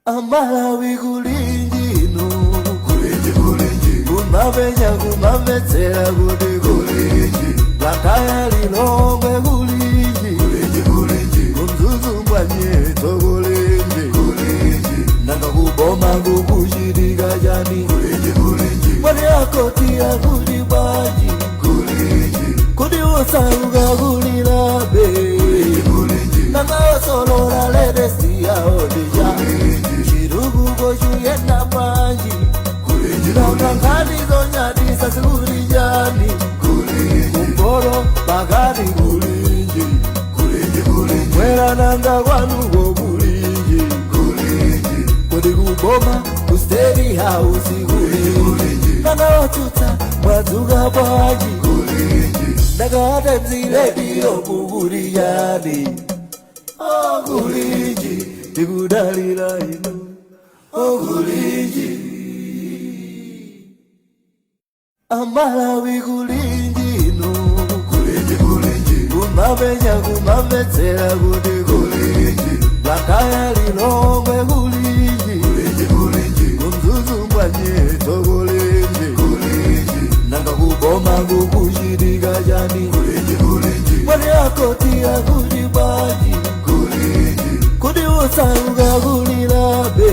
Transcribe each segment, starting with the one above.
Amalawi kulinji inu? Kulinji, kulinji. Kumapenya kumamvetsera kuti Kulinji. Blantyre, Lilongwe kulinji? Kulinji, kulinji. Ku Mzuzu mbwanyeto kulinji? Kulinji. Nanga kuboma kukuchitika chani? Kulinji, kulinji. Mwati akoti akuti bwanji? Kulinji. Kuti osauka kulilabe? Kulinji. Nanga osolola latest yawo ndija? Kulinji. Chitukuko chiyenda bwanji? Kulinji. Nanga nkhani zonyadisa zikuti chani? Kulinji. Kumpoto, pakati kulinji? Kulinji, kulinji. Mwera nanga kwanuko kulinji? Kulinji. Kodi kuboma ku State House kulinji? Kulinji. Nanga otsutsa mwadzuka bwanji? Kulinji. Nanga Times Radio kukuti chani? Oh, kulinji, tikudalira inu. Oh, kulinji. Amalawi kulinji inu? Kulinji, kulinji. Kumapenya kumamvetsera kuti Kulinji. Blantyre, Lilongwe kulinji? Kulinji, kulinji. Ku Mzuzu mbwanyeto kulinji? Kulinji. Nanga kuboma kukuchitika chani? Kulinji, kulinji. Mwati akoti akuti bwanji? Kulinji. Kuti osauka kulilabe?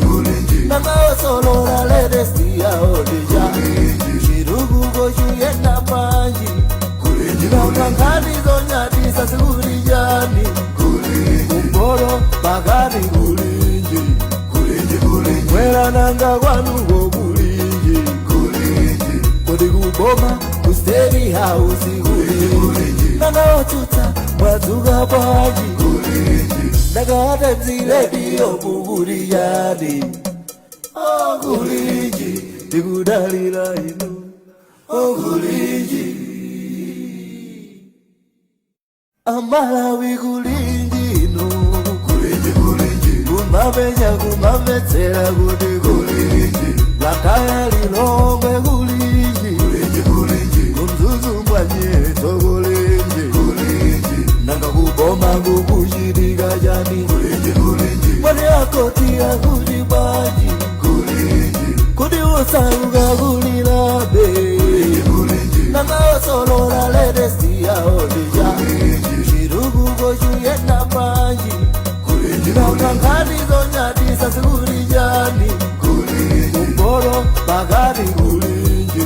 Kulinji. Nanga osolola latest yawo ndija? Kulinji. Chitukuko chiyenda bwanji? Kulinji. Nanga nkhani zonyadisa zikuti chani? Kulinji. Kumpoto, pakati kulinji? Kulinji, kulinji. Mwera nanga kwanuko kulinji? Kulinji. Kodi kuboma ku State House kulinji? Kulinji. Nanga otsutsa mwadzuka bwanji? Kulinji. Nanga Times Radio kukuti chani? Oh, kulinji, tikudalira inu. Oh, kulinji. Amalawi kulinji inu? Kulinji, kulinji. Kumapenya kumamvetsera kuti Kulinji. Blantyre, Lilongwe kulinji? Kulinji, kulinji. Ku Mzuzu mbwanyeto kulinji? Kulinji. Nanga kuboma kukuchitika chani? Kulinji, kulinji. Mwati akoti akuti bwanji? Kulinji. Kuti osauka kulilabe? Kulinji. Nanga osolola latest yawo ndija? Kulinji. Chitukuko chiyenda bwanji? Kulinji. Nanga nkhani zonyadisa zikuti chani? Kulinji. Kumpoto, pakati kulinji?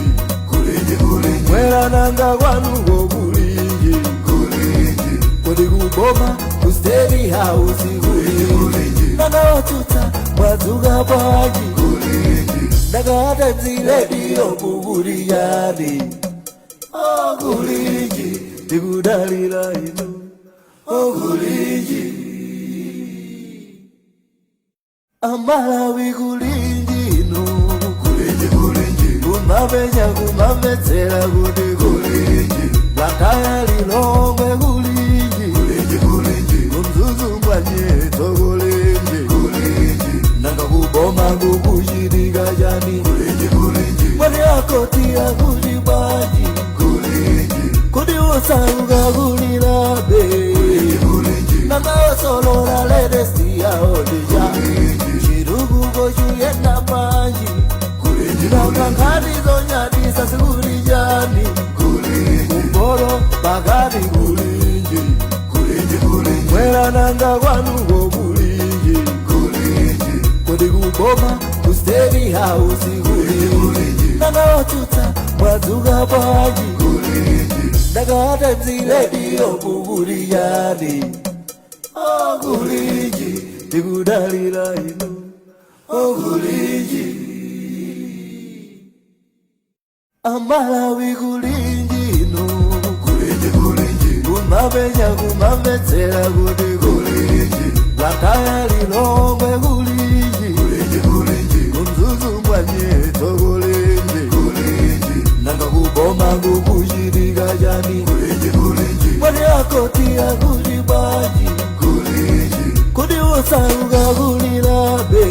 Kulinji, kulinji. Mwera nanga kwanuko kulinji? Kulinji. Kodi kuboma ku State House kulinji? Kulinji. Nanga otsutsa mwadzuka bwanji? Kulinji. Nanga Times Radio kukuti chani? Oh, kulinji, tikudalira inu. Oh, kulinji. Amalawi kulinji inu? Kulinji, kulinji. Kumapenya kumamvetsera kuti Kulinji. Blantyre, Lilongwe kulinji? Kulinji, kulinji. Ku Mzuzu mbwanyeto kulinji? Kulinji. Nanga kuboma kukuchitika chani? Kulinji, kulinji. Mwati akoti akuti bwanji? Kulinji. Kuti osauka kulilabe? Kulinji. Nanga osolola latest yawo ndija? Kulinji. Chitukuko chiyenda bwanji? Kulinji. Nanga nkhani zonyadisa zikuti chani? Kulinji. Kumpoto, pakati kulinji? Kulinji, kulinji. Mwera nanga kwanuko kulinji? Kulinji. Kodi kuboma ku State House kulinji? Kulinji. Nanga otsutsa mwadzuka bwanji? Kulinji. Nanga Times Radio kukuti chani? Oh, kulinji, tikudalira inu. Oh, kulinji. Amalawi kulinji inu? Kulinji, kulinji. Kumapenya kumamvetsera kuti Kulinji. Blantyre, Lilongwe kulinji? Kulinji, kulinji. Ku Mzuzu mbwanyeto kulinji? Kulinji. Nanga kuboma kukuchitika chani? Kulinji, kulinji. Mwati akoti akuti bwanji? Kulinji. Kuti osauka kulilabe?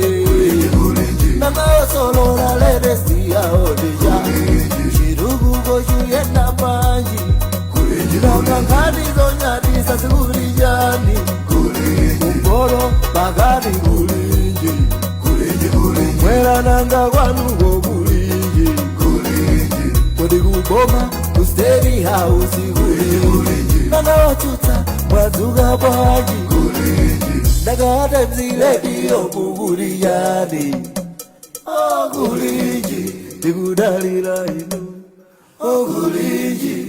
Kulinji. Nanga osolola latest yawo ndija? Kulinji. Chitukuko chiyenda bwanji? Kulinji. Nanga nkhani zonyadisa zikuti chani? Kulinji. Kumpoto, pakati kulinji? Omvera, nanga kwanuko kulinji? Kodi kuboma, ku State House kulinji? Nanga watsutsa mwadzuka bwanji? Nanga Times Radio mukuliyani? Okulinji, tikudalira inu, okulinji.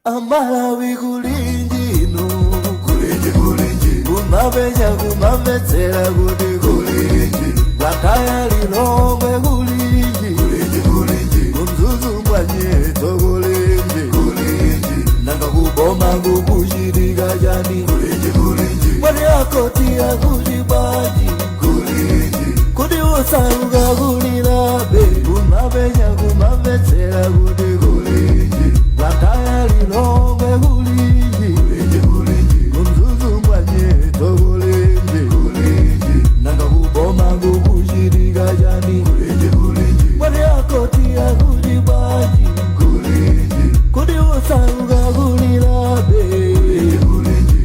Amalawi, kulinji inu? Kumapenya, kumamvetsera kuti kulinji? Blantyre, Lilongwe kulinji? KuMzuzu mwanyeto kulinji? Nanga kuboma kukuchitika chani? Mwani akoti akuti bwanji? Kuti usauka kulilabe? Kumapenya, kumamvetsera kuti kulinji? Blantyre, Lilongwe kulinji? KuMzuzu mwanyeto kulinji? Nanga kuboma kukuchitika chani? Mwani akoti akuti bwanji? Kuti usauka kulilabe?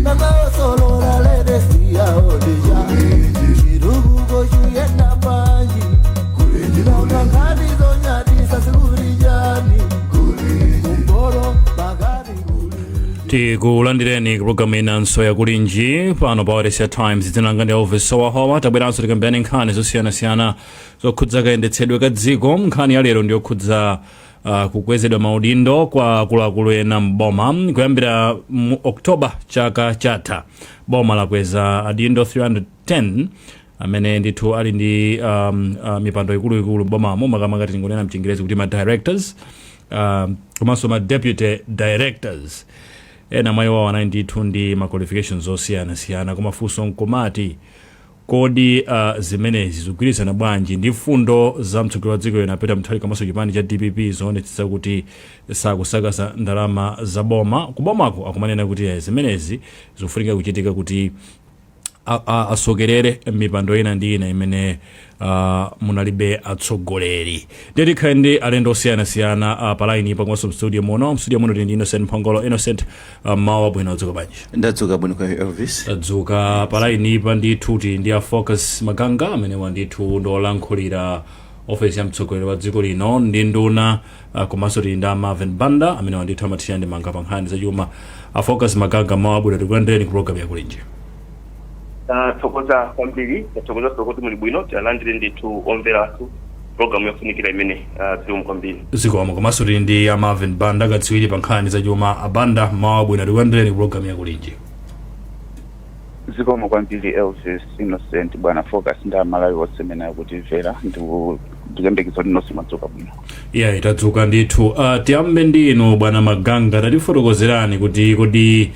Nanga osolola latest yaodija, chitukuko chuyenda bwanji? Nanga nkhani zonyadisa zikuli chani? Kumboro pakati kuli Tikulandireni programu inanso yakulinji pano pa Odesya Times. Dzina langa ndi Elvis Sowahowa. Tabweranso tikambirane nkhani zosiyanasiyana zokhudza kayendetsedwe ka dziko. Nkhani ya lero ndiyokhudza kukwezedwa maudindo kwa akuluakulu ena mboma. Kuyambira mu Oktoba chaka chatha, boma lakweza adindo 310 amene ndithu ali ndi mipando ikuluikulu mbomamo, makamaka tingonena mchingerezi kuti ma directors komanso ma deputy directors. Ena mwa iwo anali ndithu ndi ma qualifications osiyanasiyana. Koma funso nkumati, kodi zimenezi zikugwirizana bwanji ndi mfundo za mtsogoleri wa dziko lino Peter Mutharika komanso chipani cha DPP zoonetsetsa kuti sakusakaza ndalama za boma? Kubomako akumanena kuti zimenezi zikufunika kuchitika kuti asokerere mipando ina ndi ina imene munalibe atsogoleri. Ndiye tikhale ndi alendo osiyanasiyana pa line pakonso mstudio muno. Mstudio muno tili ndi Innocent Mphongolo. Innocent, mawa bwino, adzuka bwanji? Ndadzuka bwino kwa Elvis. Tadzuka. Pa line pa ndithu tili ndi a Focus Maganga, amene wandithu ndolankhulira ofesi ya mtsogoleri wa dziko lino ndi nduna, komanso tili ndi a Marvin Banda, amene wandithu amathira ndi manga pa nkhani zachuma. A Focus Maganga, mawa bwino, tikulandireni ku program yakulinji. Tathokoza kwambiri, tathokoza kuti muli bwino. Tialandire ndithu omvera athu programu yofunikira imene. Zikomo kwambiri. Zikomo. Komanso tili ndi a Marvin Banda, katswiri pa nkhani zachuma. Abanda, mawa bwino, tikulandireni ku program yakulinji. Zikomo kwambiri Elvis, Innocent, bwana Focus ndi Amalawi onse amene akutimvera. Ndikuyembekeza kuti nonse mwadzuka bwino. Yeah, tadzuka ndithu. Tiyambe ndi inu bwana Maganga. Tatifotokozerani kuti kodi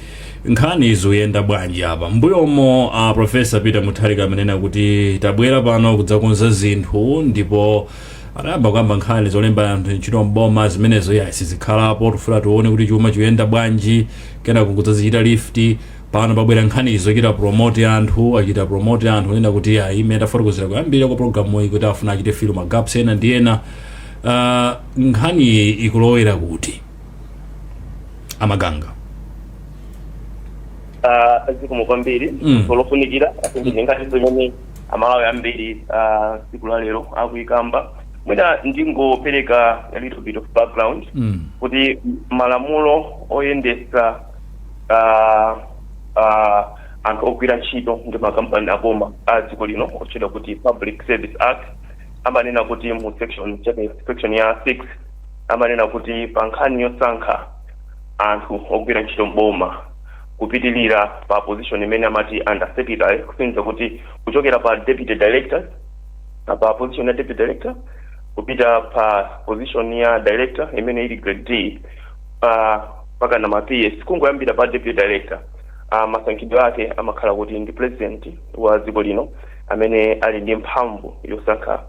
nkhani zikuyenda bwanji apa? Mbuyomo Professor Peter Mutharika amenena kuti tabwera pano kudzakonza zinthu, ndipo adayamba kuyamba nkhani zolemba anthu ntchito mboma zimenezo, ya sizikhalapo, tifuna tione kuti chuma chikuyenda bwanji, kenako kudzazichita lift. Pano pabwera nkhani zochita promote anthu, achita promote anthu kunena kuti ya ime tafotokozera kuyambira kwa programu iyi kuti afuna achite fill ma gaps ena ndi ena. Nkhani ikulowera kuti, Amaganga? Zikomo kwambiri. Lofunikira ngati zimene Amalawi ambiri tsiku la lero akuyikamba. Mwina ndingopereka a little bit of background kuti malamulo oyendesa anthu ogwira ntchito ndi makampani aboma a dziko lino, otchedwa kuti Public Service Act, amanena kuti mu section chake, section ya 6, amanena kuti pa nkhani yosankha anthu ogwira ntchito mboma kupitilira pa position imene amati under secretary, kusonyeza kuti kuchokera pa deputy director, pa position ya deputy director kupita pa position ya director imene ili grade D, mpaka na ma PS, kungoyambira pa deputy director, masankhidwe ake amakhala kuti ndi president wa dziko lino amene ali ndi mphamvu yosankha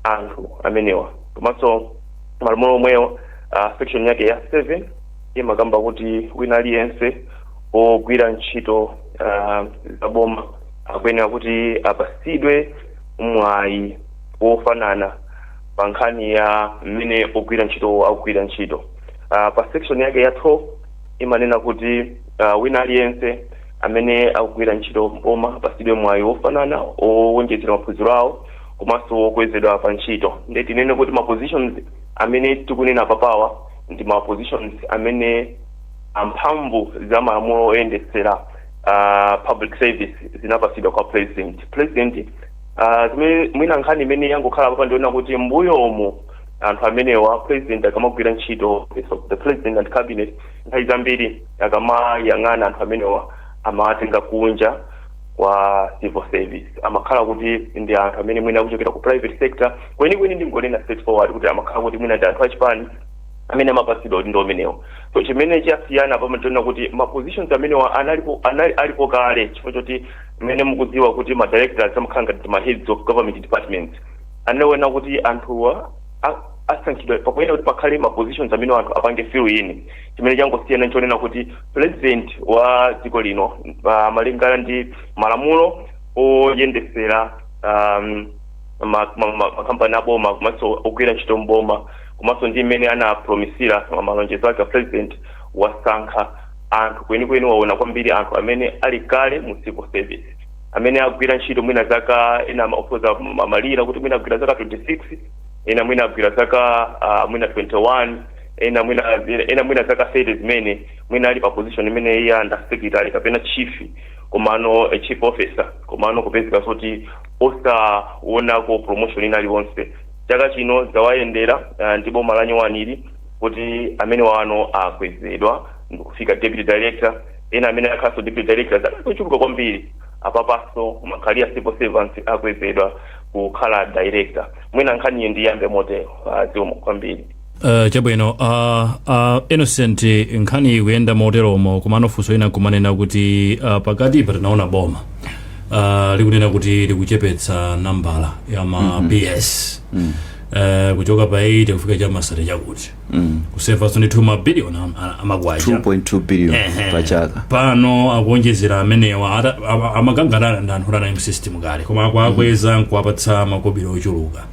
anthu amenewa. Komanso malamulo omwewo, section yake ya 7 imakamba kuti wina aliyense ogwira ntchito zaboma akuyenera kuti apasidwe mwayi wofanana pa nkhani ya mmene ogwira ntchito akugwira ntchito. Pa section yake ya 12 imanena kuti wina aliyense Amene akugwira ntchito mboma apasidwe mwayi wofanana owonjezera maphunziro awo komanso wokwezedwa pa ntchito. Ndiye tinene kuti ma positions amene tikunena papawa ndi ma positions amene amphamvu za malamulo oyendetsera public service zinapasidwa kwa president. President, zimene mwina nkhani imene yangokhala papa ndiona kuti mbuyomu anthu amenewa, president akamagwira ntchito, Office of the President and Cabinet, nthawi zambiri akamayang'ana anthu amenewa amawatenga kunja kwa civil service. Amakhala kuti ndi anthu amene mwina akuchokera ku private sector. Kwenikweni ndingonena straightforward kuti amakhala kuti mwina ndi anthu achipani amene amapatsidwa udindo umenewo. So chimene chasiyana pama tiona kuti ma positions amenewa analipo, anali alipo kale, chifukwa choti mmene mukudziwa kuti ma directors amakhala ngati ma heads of government departments. Anaona kuti anthuwa asankhidwa, pakuyenera kuti pakhale ma positions amene anthu apange fill in. Chimene changosiyana nchonena kuti president wa dziko lino, malingana ndi malamulo oyendesera makampani aboma komanso ogwira ntchito mboma, komanso ndi mmene anapromisira malonjezo ake a president, wasankha anthu. Kwenikweni waona kwambiri anthu amene ali kale mu civil service, amene agwira ntchito mwina zaka, ena okhoza malira kuti mwina agwira zaka 26, ena mwina agwira zaka mwina 21, ena mwina zaka 30, zimene mwina ali pa position imene iye under secretary kapena chief, komano chief officer, komano kupezeka zoti osaonako promotion ina aliwonse. Chaka chino zawayendera ndi boma la nyuwanili kuti amene wano akwezedwa ndikufika deputy director. Ena amene akhalanso deputy director zaka zochuluka kwambiri, apapanso makhalia civil servants akwezedwa kukhala director. Mwina nkhaniyo ndiyambe motero. Zikomo kwambiri. Chabwino, Innocent, nkhani ikuyenda moteromo, komano funso ina kumanena kuti pakati pa tinaona boma likunena kuti likuchepetsa nambala ya ma PS kuchoka pa 8 kufika cha masate chakuti kusevanso ndithu mabiliyoni amakwacha. 2.2 billion pa chaka. Pano akuonjezera amenewa amakanganana ndi anthu anali system kale, koma akuakweza nkuwapatsa makobiri ochuluka.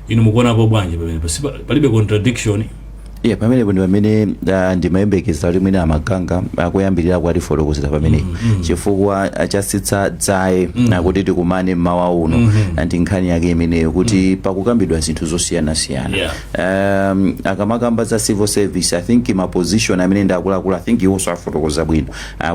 Inu mukuonapo bwanji pamene palibe contradiction? Yeah, pamenepo ndi pamene ndimayembekeza kuti mwina amaganga akuyambirira kwatifotokozera pamenepo, chifukwa chasitsa dzaye kuti tikumane mmawa uno ndi nkhani yake imeneyo, kuti pakukambidwa zinthu zosiyanasiyana. Akamakamba za civil service, I think ma position amene ndi akuluakulu, I think iwonso afotokoza bwino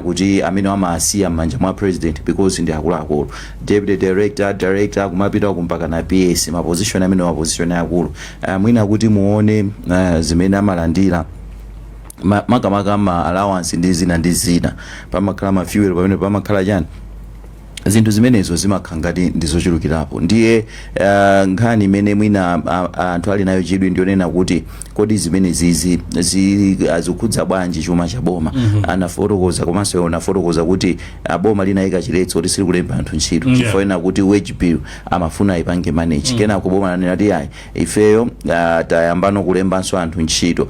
kuti amene amasiya m'manja mwa president because ndi akuluakulu, deputy director, director, kumapita kumpaka na PS, ma position amene ma position akulu, mwina kuti muone zimene amalandira, makamaka ma allowance ndi zina ndi zina, pamakhala ma fuel pamene pamakhala chani, zinthu zimenezo zimakhala ngati ndizochulukirapo. Ndiye nkhani imene mwina anthu ali nayo chidwi ndionena kuti kodi zimene zizi zikukhudza bwanji chuma cha boma? Anafotokoza komanso iwo anafotokoza kuti boma linayika chiletso kuti silikulemba anthu ntchito chifukwa ena kuti wage bill amafuna ayipange manage. Kenako boma lanena kuti ayi, ifeyo tayambano kulembanso anthu ntchito.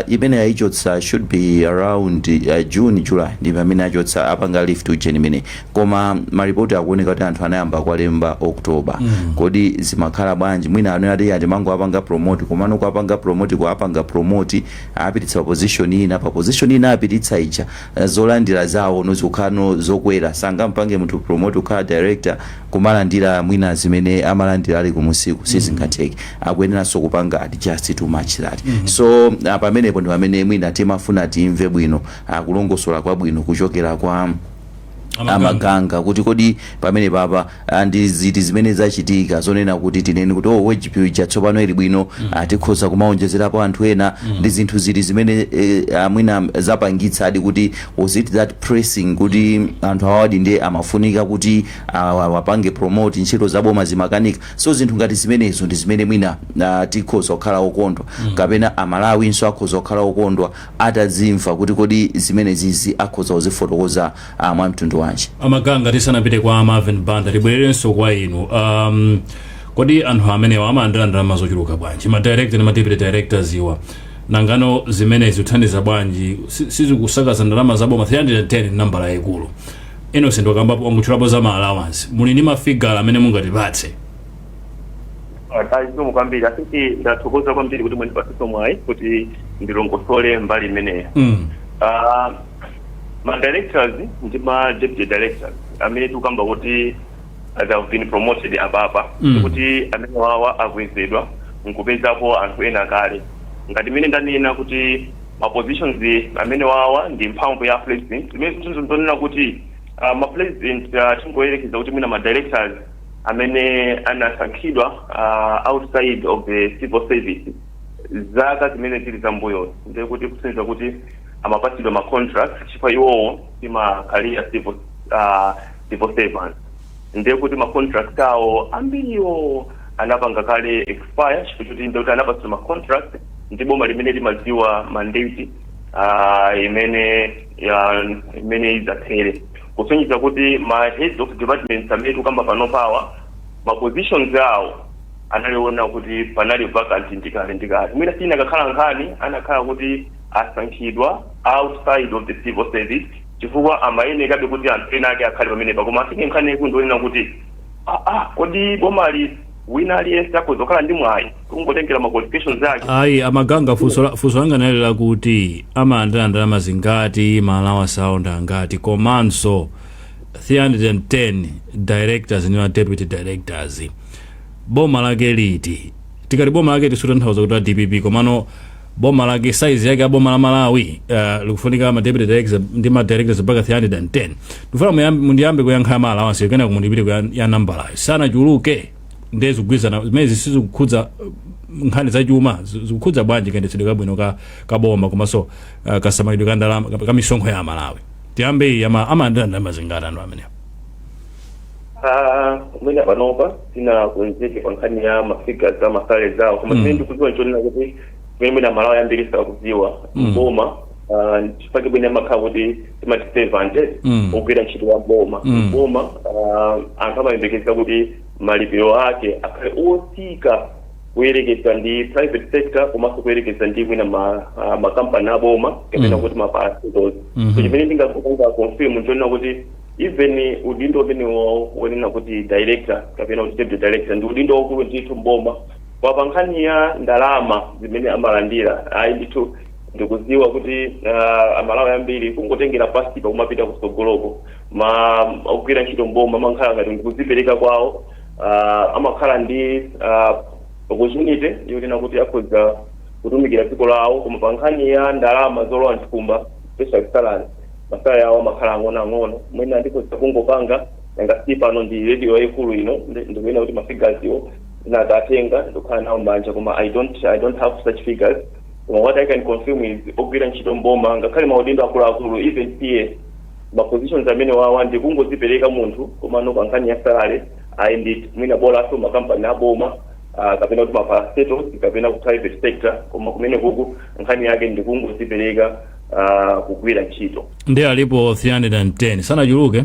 Imene ayichotsa should be around June, July, ndi pamene achotsa, apanga lift ujeni imene, koma maripoti akuoneka kuti anthu anayamba kuwalemba October. Kodi zimakhala bwanji? Mwina anena ati atimango apanga promote, komano kuapanga promote, kuapanga promote apititsa pa position ina, pa position ina apititsa ija, zolandira zawo nozikukhala zokwera. Sangampange munthu promote kukhala director kumalandira mwina zimene amalandira ali kumusiku, sizingatheke. Akuyeneranso kupanga adjust too much that. So pamenepo ndi pamene mwina timafuna timve bwino kulongosola kwabwino kuchokera kwa amaganga kuti kodi pamene papa ndi ziti zimene zachitika zonena kuti tinene kuti, oh, wage bill ija tsopano ili bwino, tikhoza kumaonjezerapo anthu ena? Ndi zinthu ziti zimene mwina zapangitsa adi kuti, was it that pressing kuti anthu awadi ndiye amafunika kuti wapange promote, ntchito zaboma zimakanika? So zinthu ngati zimenezo ndi zimene mwina tikhoza kukhala okondwa kapena Amalawinso akhoza kukhala okondwa atazimva kuti kodi zimene zizi akhoza kuzifotokoza mwa mtundu wanji. Amaganga, tisanapite kwa Marvin Banda, tibwererenso kwa inu. Kodi anthu amenewa amalandira ndalama zochuluka bwanji, ma director ndi ma deputy directors iwa? Nangano zimene zikuthandiza bwanji? Sizikusakaza ndalama zaboma? 310 ndi nambala yayikulu. Innocent wakambapo, wangutchulapo za ma allowance. Muli ndi mafigala amene mungatipatse? Zikomo kwambiri. I think ndathokoza kwambiri kuti mwandipatsenso mwayi kuti ndilongosole mbali imeneyo. Ma directors ndi ma deputy directors amene tikukamba kuti they have been promoted apapa, kuti amene wawa akwezedwa nkupezapo anthu ena kale, ngati mmene ndanena kuti ma positions amene wawa ndi mphamvu ya president, zimene ndonena kuti ma president, tingoyerekeza kuti mwina ma directors amene anasankhidwa outside of the civil service zaka zimene zili zambuyo, ndiye kuti kusonyeza kuti amapatsidwa ma contract, chifukwa iwowo timakhalira civil servants, ndiye kuti ma contract awo ambiriwo anapanga kale expire, chifukwa choti ndiye kuti anapatsidwa ma contract ndi boma limene limadziwa mandate imene ya imene idzathere, kusonyeza kuti ma heads of departments amene tikukamba pano pawa, ma positions awo analiona kuti panali vacant ndikale ndikale. Mwina sina kakhala nkhani anakhala kuti asankhidwa outside of the civil service, chifukwa amayenekabe kuti anthu ena ake akhale pamenepa. Koma afike nkhani yaikulu ndionena kuti kodi bomali wina aliyense akhoza kukhala ndi mwayi kungotengera ma qualifications ake? Ayi, amaganga, funso langa nali lakuti amalandira ndalama zingati, ma allowance awo ndi angati, komanso 310 directors ndi ma deputy directors, boma lake liti? Tikati boma lake tisutanthauza kuti la DPP, komano boma lake, size yake ya boma la Malawi, likufunika ma deputy directors ndi ma directors mpaka 310. Ndifuna mundiyambe kuyankha ma allowance, kenako mundipite ya nambalayo. Sanachuluke? Ndiye zikugwirizana zimene zisizikukhudza nkhani zachuma, zikukhudza bwanji kayendetsedwe kabwino ka boma komanso kasamalidwe ka ndalama ka misonkho ya Malawi? Tiyambe iyi, amalandira ndalama zingati anthu amenewo? Mwina panopa sinakonzeke pa nkhani ya ma figures a ma salary zawo, koma chimene ndikudziwa nchonena kuti chimene mwina Malawi ambiri sakudziwa, mboma, chifukwa chimene amakhala kuti timati servant, ogwira ntchito ya boma, mboma, anthu amayembekeza kuti malipiro ake akhale otsika kuyerekeza ndi private sector, komanso kuyerekeza ndi mwina makampani aboma kapena kuti ma parastatals. So chimene ndingakupanga confirm nchonena kuti even udindo umene wonena kuti director kapena kuti deputy director ndi udindo waukulu ndithu mboma. Kwa pa nkhani ya ndalama zimene amalandira, ayi ndithu, ndikudziwa kuti Amalawi ambiri kungotengera pasipa kumapita kusogoloko, ma ogwira ntchito mboma amakhala ngati ndikudzipereka kwawo, amakhala ndi opportunity yonena kuti akhoza kutumikira dziko lawo. Koma pa nkhani ya ndalama zolowa mthumba, especially salary, ma salary awo amakhala ang'onoang'ono. Mwina ndikhoza kungopanga, nanga si pano ndi radio yayikulu ino, ndikuyena kuti ma figures iwo ndinakatenga ndikukhala nawo m'manja, koma I don't have such figures. Koma what I can confirm is ogwira ntchito mboma, ngakhale maudindo akuluakulu, even PS, ma positions amene wawa ndikungodzipereka munthu, komano pa nkhani ya salary, ayi ndi mwina bolanso makampani aboma, kapena kuti ma parastatals kapena ku private sector, koma kumene kuku nkhani yake ndikungodzipereka kugwira ntchito. Ndi alipo 310, sanachuluke?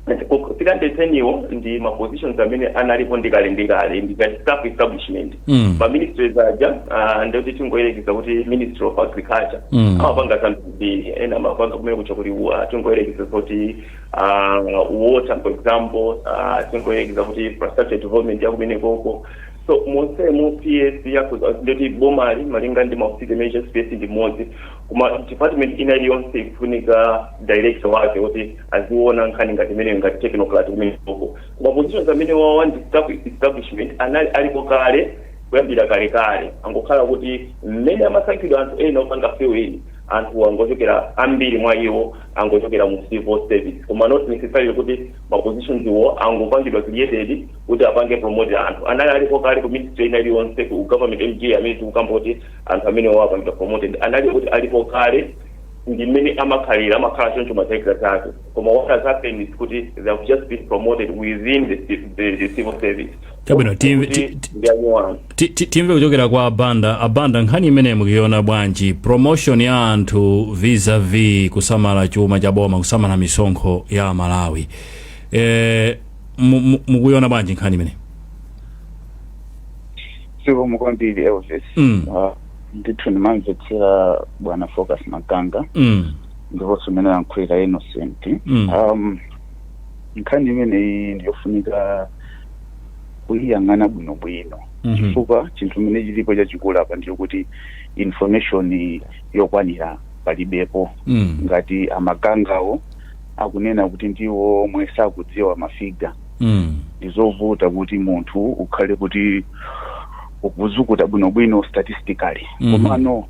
310 iwo ndi ma positions amene analipo ndikale ndikale, ndikati staff establishment. Ma ministries aja, ndikuti tingoyerekeza kuti Ministry of Agriculture amapanga zambiri, ena amapanga kumene kucha kuti tingoyerekeza kuti water, for example, tingoyerekeza kuti infrastructure development yakumene koko. So monsemu PS yakuza, ndoti bomali malinga ndi ma city measures, PS ndi mmodzi, koma department ina iliyonse ikufunika director wake kuti aziona nkhani ngati imeneyo, ngati technocrat kumene koko. Koma positions amene wawa ndi staff establishment, anali alipo kale kuyambira kalekale, angokhala kuti mmene amasankhidwa anthu ena opanga fill in, anthu angochokera, ambiri mwa iwo angochokera mu civil service, koma not necessarily kuti ma positions iwo angopangidwa created kuti apange promote anthu anali alipo kale ku ministry ina iliyonse, ku government MG amene tikukamba kuti anthu amene wapangidwa promoted anali kuti alipo kale. Ndi mmene amakhalira, amakhala choncho ma directors ake, koma what has happened is kuti they have just been promoted within the civil service. Chabwino, Kuti ndi anyuwani. Timve kuchokera kwa Abanda. Abanda, nkhani imene mukuiona bwanji, promotion ya anthu vis-a-vis kusamala chuma cha boma, kusamala misonkho ya Malawi, mukuiona bwanji nkhani imene? Zikomo kwambiri, Elvis. Ndithu ndimamvetsera bwana Focus Maganga ndiponso mmene yankhulira Innocent. Nkhani imeneyi ndiyofunika kuyiyang'ana bwinobwino, chifukwa chinthu chimene chilipo chachikulu apa ndiyokuti information yokwanira. Palibepo. Ngati amagangawo akunena kuti ndiwo omwe sakudziwa ma figure, ndizovuta kuti munthu ukhale kuti ukuzukuta bwinobwino statistically. Komano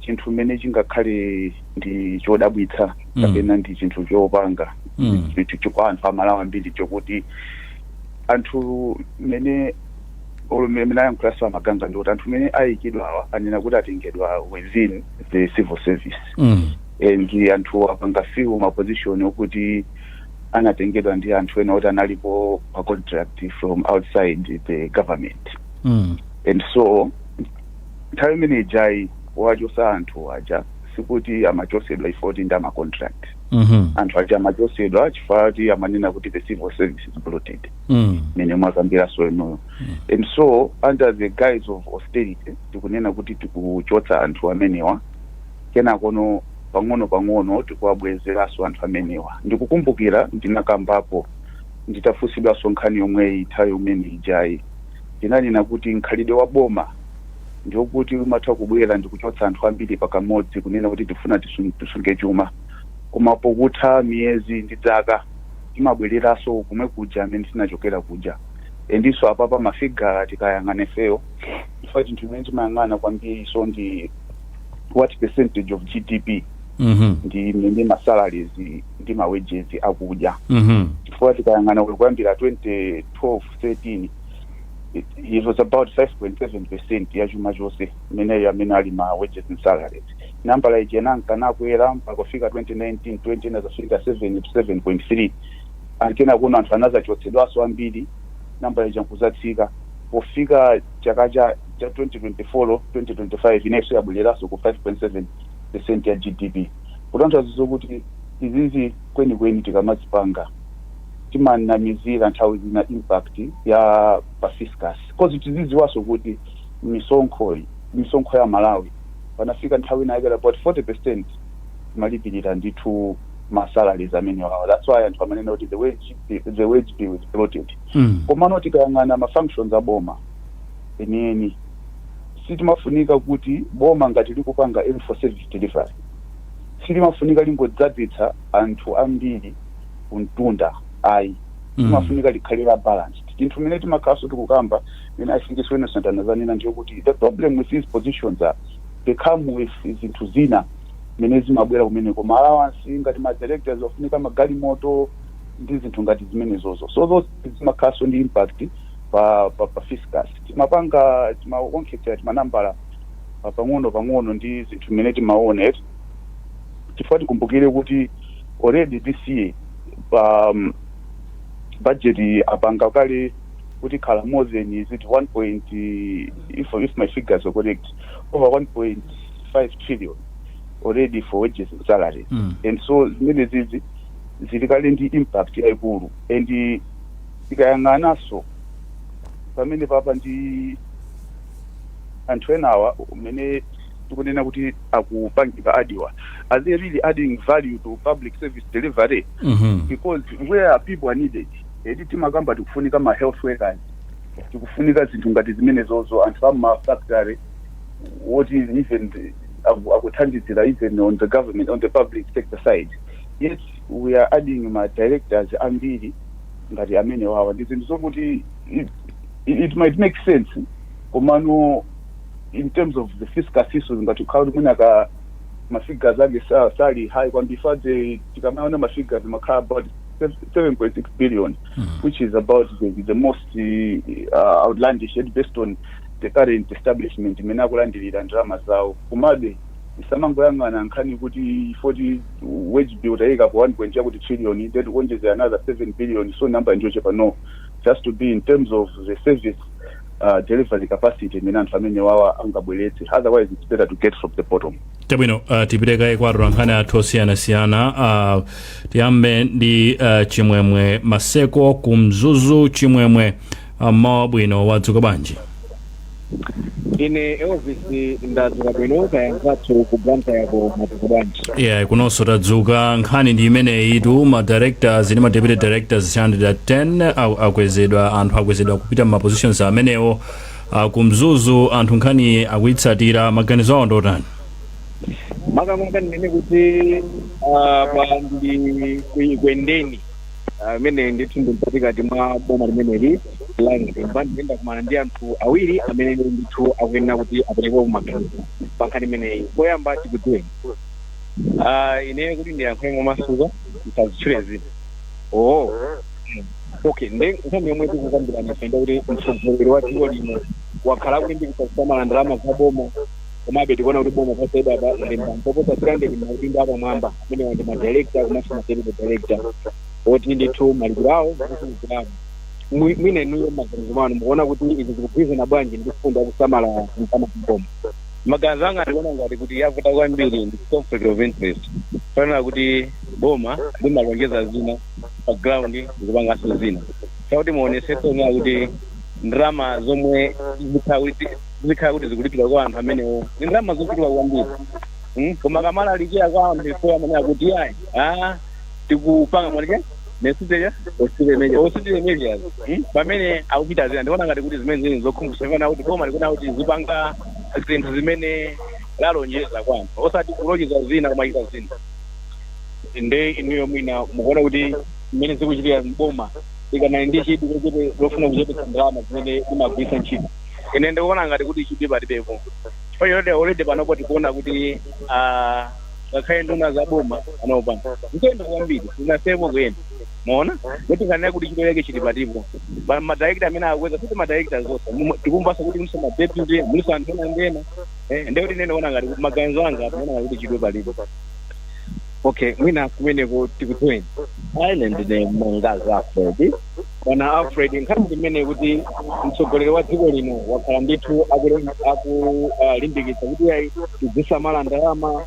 chinthu mmene chingakhale ndi chodabwitsa kapena ndi chinthu chopanga chinthu kwa anthu Amalawi ambiri, chokuti anthu mmene mene ayankhulaso amaganga, ndikuti anthu mmene ayikidwa awa anena kuti atengedwa within the civil service and anthu apanga fill ma position okuti anatengedwa ndi anthu ena oti analipo pa contract from outside the government. And so nthawi imene ijayi wachosa anthu aja, sikuti amachosedwa ifoti ndi ama contract. Anthu aja amachosedwa chifukwa kuti amanena kuti the civil service is bloated, mene mwakambiraso inuyo. And so under the guise of austerity, tikunena kuti tikuchotsa anthu amenewa, kenakono pang'ono pang'ono tikuwabwezeranso anthu amenewa. Ndikukumbukira ndinakambapo nditafunsidwanso nkhani yomweyi nthawi imene ijayi, ndinanena kuti mkhalidwe wa boma ndiokuti umatha kubwera ndikuchotsa anthu ambiri pakamodzi, kunena kuti tifuna tisunge chuma, koma pokutha miyezi ndi zaka timabwereranso kumwe kuja amene tinachokera kuja. Endiso apapa ma figure tikayang'ana ifeyo, chifukwa chinthu chimene timayang'ana kwambiri so ndi what percentage of GDP ndi mmene ma salaries ndi ma wages akudya. Chifukwa tikayang'ana kuyambira 2012 13, it was about 5.7% ya chuma chonse imeneyo amene ali ma wages and salaries. Nambala iji inankanakwera mpaka kufika 2019 20, inazafika 7 7.3. Ankena kuno anthu anazachotsedwanso ambiri, nambala ija nkuzatsika pofika chaka cha 2024 2025, inenso yabwereranso ku 5.7% ya GDP. Kutanthauza zokuti izizi kwenikweni tikamazipanga timanamizira nthawi zina impact ya pa fiscus, 'cause tiziziwaso kuti misonkho ya Malawi panafika nthawi ina yake about 40% malipirira ndithu ma salaries amene wawo. That's why anthu amanena kuti the wage bill is bloated. Komano tikayang'ana ma functions a boma enieni, sitimafunika kuti boma ngati likupanga aim for service delivery, silimafunika lingodzadzitsa anthu ambiri kumtunda, ayi. Limafunika likhale la balanced. Chinthu mene timakhalanso tikukamba, mene I think Innocent anazanena, ndiyokuti the problem with these positions are they come with zinthu zina mene zimabwera kumeneko, ma allowance, ngati ma directors ofunika magalimoto ndi zinthu ngati zimenezozo. So those zimakhalanso ndi impact pa fiscus. Timapanga timaonkhetsera timanambala pang'ono pang'ono ndi zinthu mmene timaona, chifukwa tikumbukire kuti already this year pa budget apanga kale kuti khala more than, is it 1 point, if my figures are correct, over 1.5 trillion already for wages and salaries. And so zimene zizi zili kale ndi impact yayikulu. And tikayang'ananso pamene papa ndi anthu enawa umene tikunena kuti akupangika adiwa, are they really adding value to public service delivery? Because where people are needed, edi timakamba tikufunika ma health workers, tikufunika zinthu ngati zimenezozo, anthu ama factory what is even akuthandizira even on the government, on the public sector side, yet we are adding ma directors ambiri ngati amene wawa. Ndi zinthu zokuti it might make sense, komano in terms of the fiscal system, ngati kukhala kuti mwina ka ma figures ake sali high kwambiri. Fadze tikamaona ma figures makhala about 7.6 billion, which is about the most outlandish yet based on the current establishment imene akulandirira ndalama zawo. Komabe isamangoyang'ana nkhani kuti 40 wage bill tayika po 1 point chakuti trillion, then kuonjezera another 7 billion, so number njochepa. No, just to be in terms of the service delivery capacity imene anthu amene wawa angabweretse. Otherwise it's better to get from the bottom. Chabwino, tipite kwa atolankhani athu osiyanasiyana. Tiyambe ndi Chimwemwe Maseko ku Mzuzu. Chimwemwe, mmawa bwino, wadzuka bwanji? Ine Elvis ndadzuka bwino. Kaya nzathu ku Blantyre yako mwadzuka bwanji? Yeah, kunonso tadzuka. Nkhani ndi imeneyi tu, ma directors ndi ma deputy directors 110 akwezedwa, anthu akwezedwa kupita ma positions amenewo. Ku Mzuzu anthu nkhani akuyitsatira, maganizo awo ndotani? Makamaka ndinene kuti pa ndili kuikwendeni, imene ndithu ndi mkatikati mwa boma limeneli la Mzimba. Ndiyenda kumana ndi anthu awiri amene ndithu akuyenera kuti aperekepo maganizo pa nkhani imeneyi. Poyamba tikudziweni. Ine kuti ndiyankhule momasuka, ndisazitchule zina. Oh, okay. Nde nkhani yomwe tikukambirana ife ndekuti mtsogoleri wa dziko lino wakhala akulimbikitsa kusamala ndalama za boma, komabe tikuona kuti boma posachedwapa lalemba mpoposa 300 maudindo apamwamba amenewa ndi madirector komanso ma deputy director, oti ndithu malipiro awo akuchulukirapo. Mwina inuyo maganizo mwanu mukuona kuti izi zikugwirizana bwanji ndi mfundo yakusamala ndalama za boma? Maganizo anga, ndikuona ngati kuti yavuta kwambiri ndi conflict of interest, fanira kuti boma limalonjeza zina, pa ground ndikupanganso zina. Chakuti muonesetse onera kuti ndalama zomwe zikhala kuti zikulipira kwa anthu amenewo ndi ndalama zochuluka kwambiri. Koma kamalalikira kwa anthu ifo amene akuti ayi, tikupanga mwalike nesiteja austerity measures, pamene akuchita zina. Ndikuona ngati kuti zimene zili zokhumudwitsa, fana kuti boma likuona kuti zipanga zinthu zimene lalonjeza kwa anthu, osati kulonjeza zina kumachita zina. Nde inuyo mwina mukuona kuti mmene zikuchitika, mboma ikanali ndi chidwi lofuna kuchepetsa ndalama zimene limagwiritsa ntchito? Ine ndikuona ngati kuti chidwi palibepo, chifukwa choti already panopo tikuona kuti ngakhale nduna za boma panopa zikuyenda kwambiri, zinasepo kuyenda. Maona kuti nganena kuti chidwi chake chili patipo? Madirector amene akweza siti madirector zonse, tikumvanso kuti muliso madeputy, muliso anthu ena ndi ena. Ndekuti ine ndikuona ngati, maganizo anga, ndikuona ngati kuti chidwi palibe. Okay, mwina kumeneko tikudziweni. Ine ndine Mangazi Alfred. Bwana Alfred, nkhani ndimene kuti mtsogoleri wa dziko lino wakhala ndithu akulimbikitsa kuti ayi, tizisamala ndalama,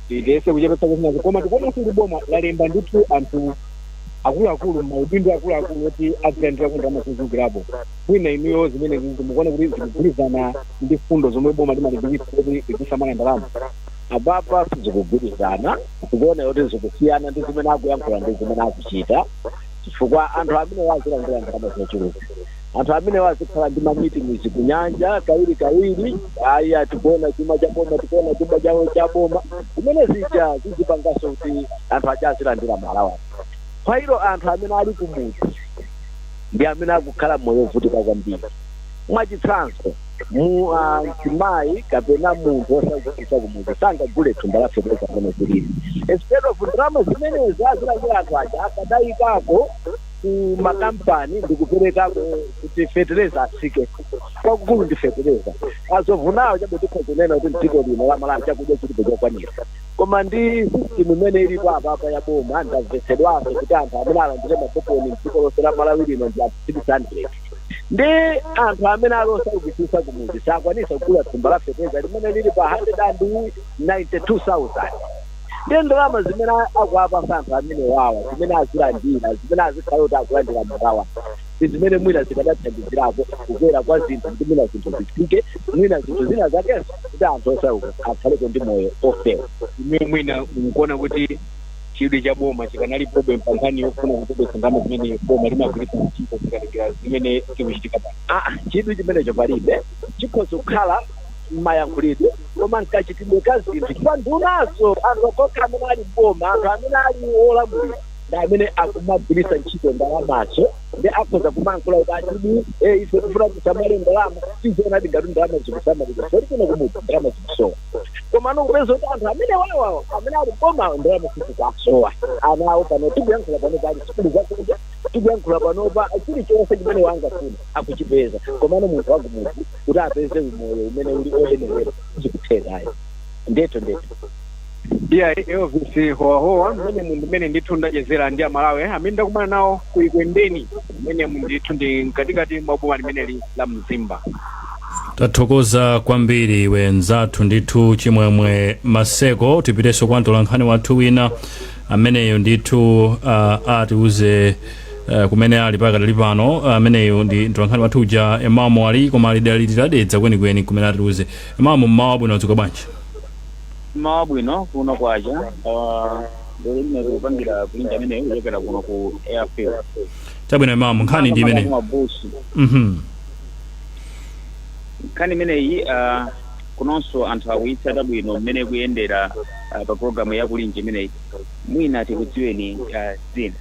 tiyese kuchepetsa kuzinazo, koma tikuonanso kuti boma lalemba ndithu anthu akuluakulu, maudindo akuluakulu oti azilandira ndalama zochulukirapo. Mwina inuyo zimene zizi mukuona kuti zikugwirizana ndi fundo zomwe boma limalimbikitsa kuti lizisamala ndalama? Apapa sizikugwirizana. Tikuona kuti zikusiyana ndi zimene akuyankhula ndi zimene akuchita, chifukwa anthu amene azilandira ndalama zochuluka, anthu amene azikhala ndi mameetings kunyanja kawiri kawiri, ayi, tikuona chuma cha boma, tikuona chuma cha boma, zimene zija zizipanganso kuti anthu aja azilandira malawa kwairo. Anthu amene ali kumudzi ndi amene akukhala moyo wovutika kwambiri. Mwachitsanzo, mu mzimayi kapena munthu osagulitsa kumudzi sangagule thumba la fetereza amene zilili. Instead of ndalama zimenezi azilandira anthu aja, akadayikako ku makampani ndikuperekako kuti fetereza atsike. Kwakukulu ndi fetereza. Azovunawo chabe tikhoza kunena kuti mdziko lino la Malawi chakudya chilipo chokwanira, koma ndi system imene ilipo apapa ya boma, ndamvetsedwanso kuti anthu amene alandire makuponi mdziko lonse la Malawi lino ndi anthu 600, ndi anthu amene ali osaukitsitsa kumudzi sakwanisa kugula thumba la fetereza limene lili pa 192,000. Ndi ndalama zimene akuapasa anthu amene wawa, zimene azilandira, zimene azikhala kuti akulandira magawa, ndi zimene mwina zikadathandizirako kukwera kwa zinthu, kuti mwina zinthu zitsike, mwina zinthu zina zakenso, kuti anthu osauka akhaleko ndi moyo ofewa. Inuyo mwina mukuona kuti chidwi cha boma chikanalipobe pa nkhani yofuna kuchepetsa ndalama zimene boma limagwiritsa ntchito, zikatengera zimene zikuchitika pano? Chidwi chimenecho palibe. Chikhoza kukhala m'mayankhulidwe, koma mkachitidwe ka zinthu, chifukwa ndunazo, anthu okha amene ali mboma, anthu amene ali olamulira, ndi amene akumagwiritsa ntchito ndalamazo, ndi akhoza kumankhula kuti achidi ife tifuna tisamale ndalama. Tiziona ngati ndalama zikusamalidwa poti kuno kumudzi ndalama zikusowa, koma anokupeza kuti anthu amene wawawa amene ali mbomawo ndalama sizikusowa. Ana awo pano tikuyankhula pano pali sukulu zakunja, tikuyankhula panopa chilichonse chimene wangafuna akuchipeza, komano munthu wakumudzi kuti apeze umoyo umene uli oyenerera zikuthekayo ndethu ndethu. Iya, Elvis Howahowa, mmene ndimene ndithu ndachezera ndi Amalawi amene ndakumana nawo ku Ikwendeni, mmene ndithu ndi mkatikati mwa boma limeneli la Mzimba. Tathokoza kwambiri wenzathu ndithu Chimwemwe Maseko. Tipitenso kwa mtolankhani wathu wina ameneyo ndithu atiuze kumene ali pakadali pano. Ameneyo ndi mtolankhani wathu uja Emamu Ali, koma ali dalitira kwenikweni kumene atiuze. Emamu, mmawa bwino, wadzuka bwanji? Mmawa bwino kuno kwacha. Ndimene kupangira kulinja ameneyo kuchokera kuno ku airfield. Chabwino Emamu, nkhani ndi imeneyo. Mabusu. Nkhani imeneyi Kunonso anthu akuyitsata bwino mmene kuyendera pa programu ya Kulinji imeneyi. Mwina tikudziweni dzina?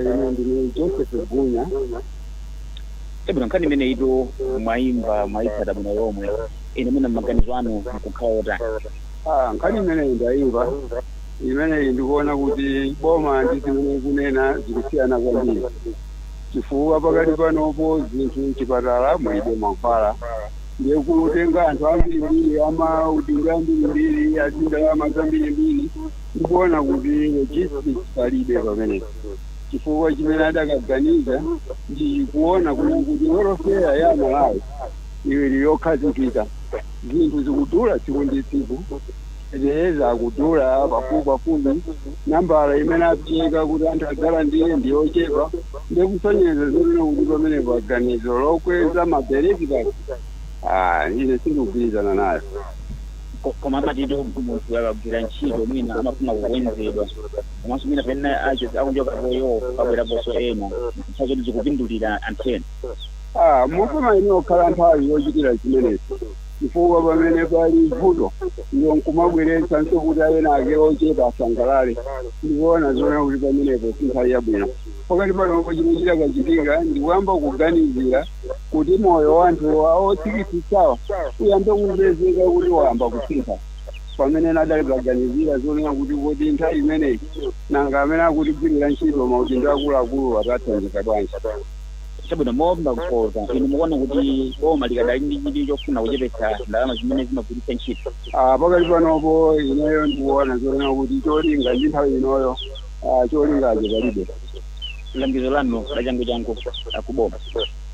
Ine ndine Joseph Gunya. Chabwino, nkhani imeneyitu mwayimva, mwayitsata bwino lomwe. Ine mwina maganizo anu nkukhala otani? Nkhani imeneyi ndayimva. Imeneyi ndikuona kuti boma ndi zimene kunena zikusiyana kwambiri, chifukwa pakati panopo zinthu mchipatala mulibe mankhwala, ndiye kutenga anthu ambirimbiri, amaudindo ambirimbiri, azindalama zambirimbiri, ndikuona kuti logistics palibe pamenepo, chifukwa chimene adakaganiza ndi kuona kuna kuti welfare ya Malawi iwiri yokhazikika. Zinthu zikudula tsiku ndi tsiku, fetereza akudula pafupi pafupi, nambala imene apereka kuti anthu adzalandire ndi yochepa, ndikusonyeza zonena kuti pamenepo aganizo lokweza ma directors, ine sindikugwirizana nayo. Koma amatitu munthu akagwira ntchito mwina amafuna kukwenzedwa, komanso mwina pamene acho akunjokapoyo pabweraponso ena, nthawi zoti zikupindulira anthu ena. Mufuna ine okhala nthawi yochitira zimenezi, chifukwa pamene pali vuto iyo nkumabweretsa nso kuti ena ake ochepa asangalale, ndikuona zoona kuti pamenepo si nthawi yabwino. Pakati panopo chimwe chidakachitika ndikuyamba kuganizira kuti moyo wa anthu otsikitsitsawa uyambe kupezeka kuti wayamba kusintha, pamene nadali kaganizira zonena kuti kuti nthawi imeneyi nanga amene akutigwirira ntchito maudindo akuluakulu atathandiza bwanji? Chabwino, momba kufotokoza, inu mukuona kuti boma likadali ndi chidwi chofuna kuchepetsa ndalama zimene zimagwiritsa ntchito? Pakati panopo ineyo ndikuona zonena kuti cholinga ndi nthawi inoyo, cholingacho palibe. Langizo lanu la changu changu akuboma?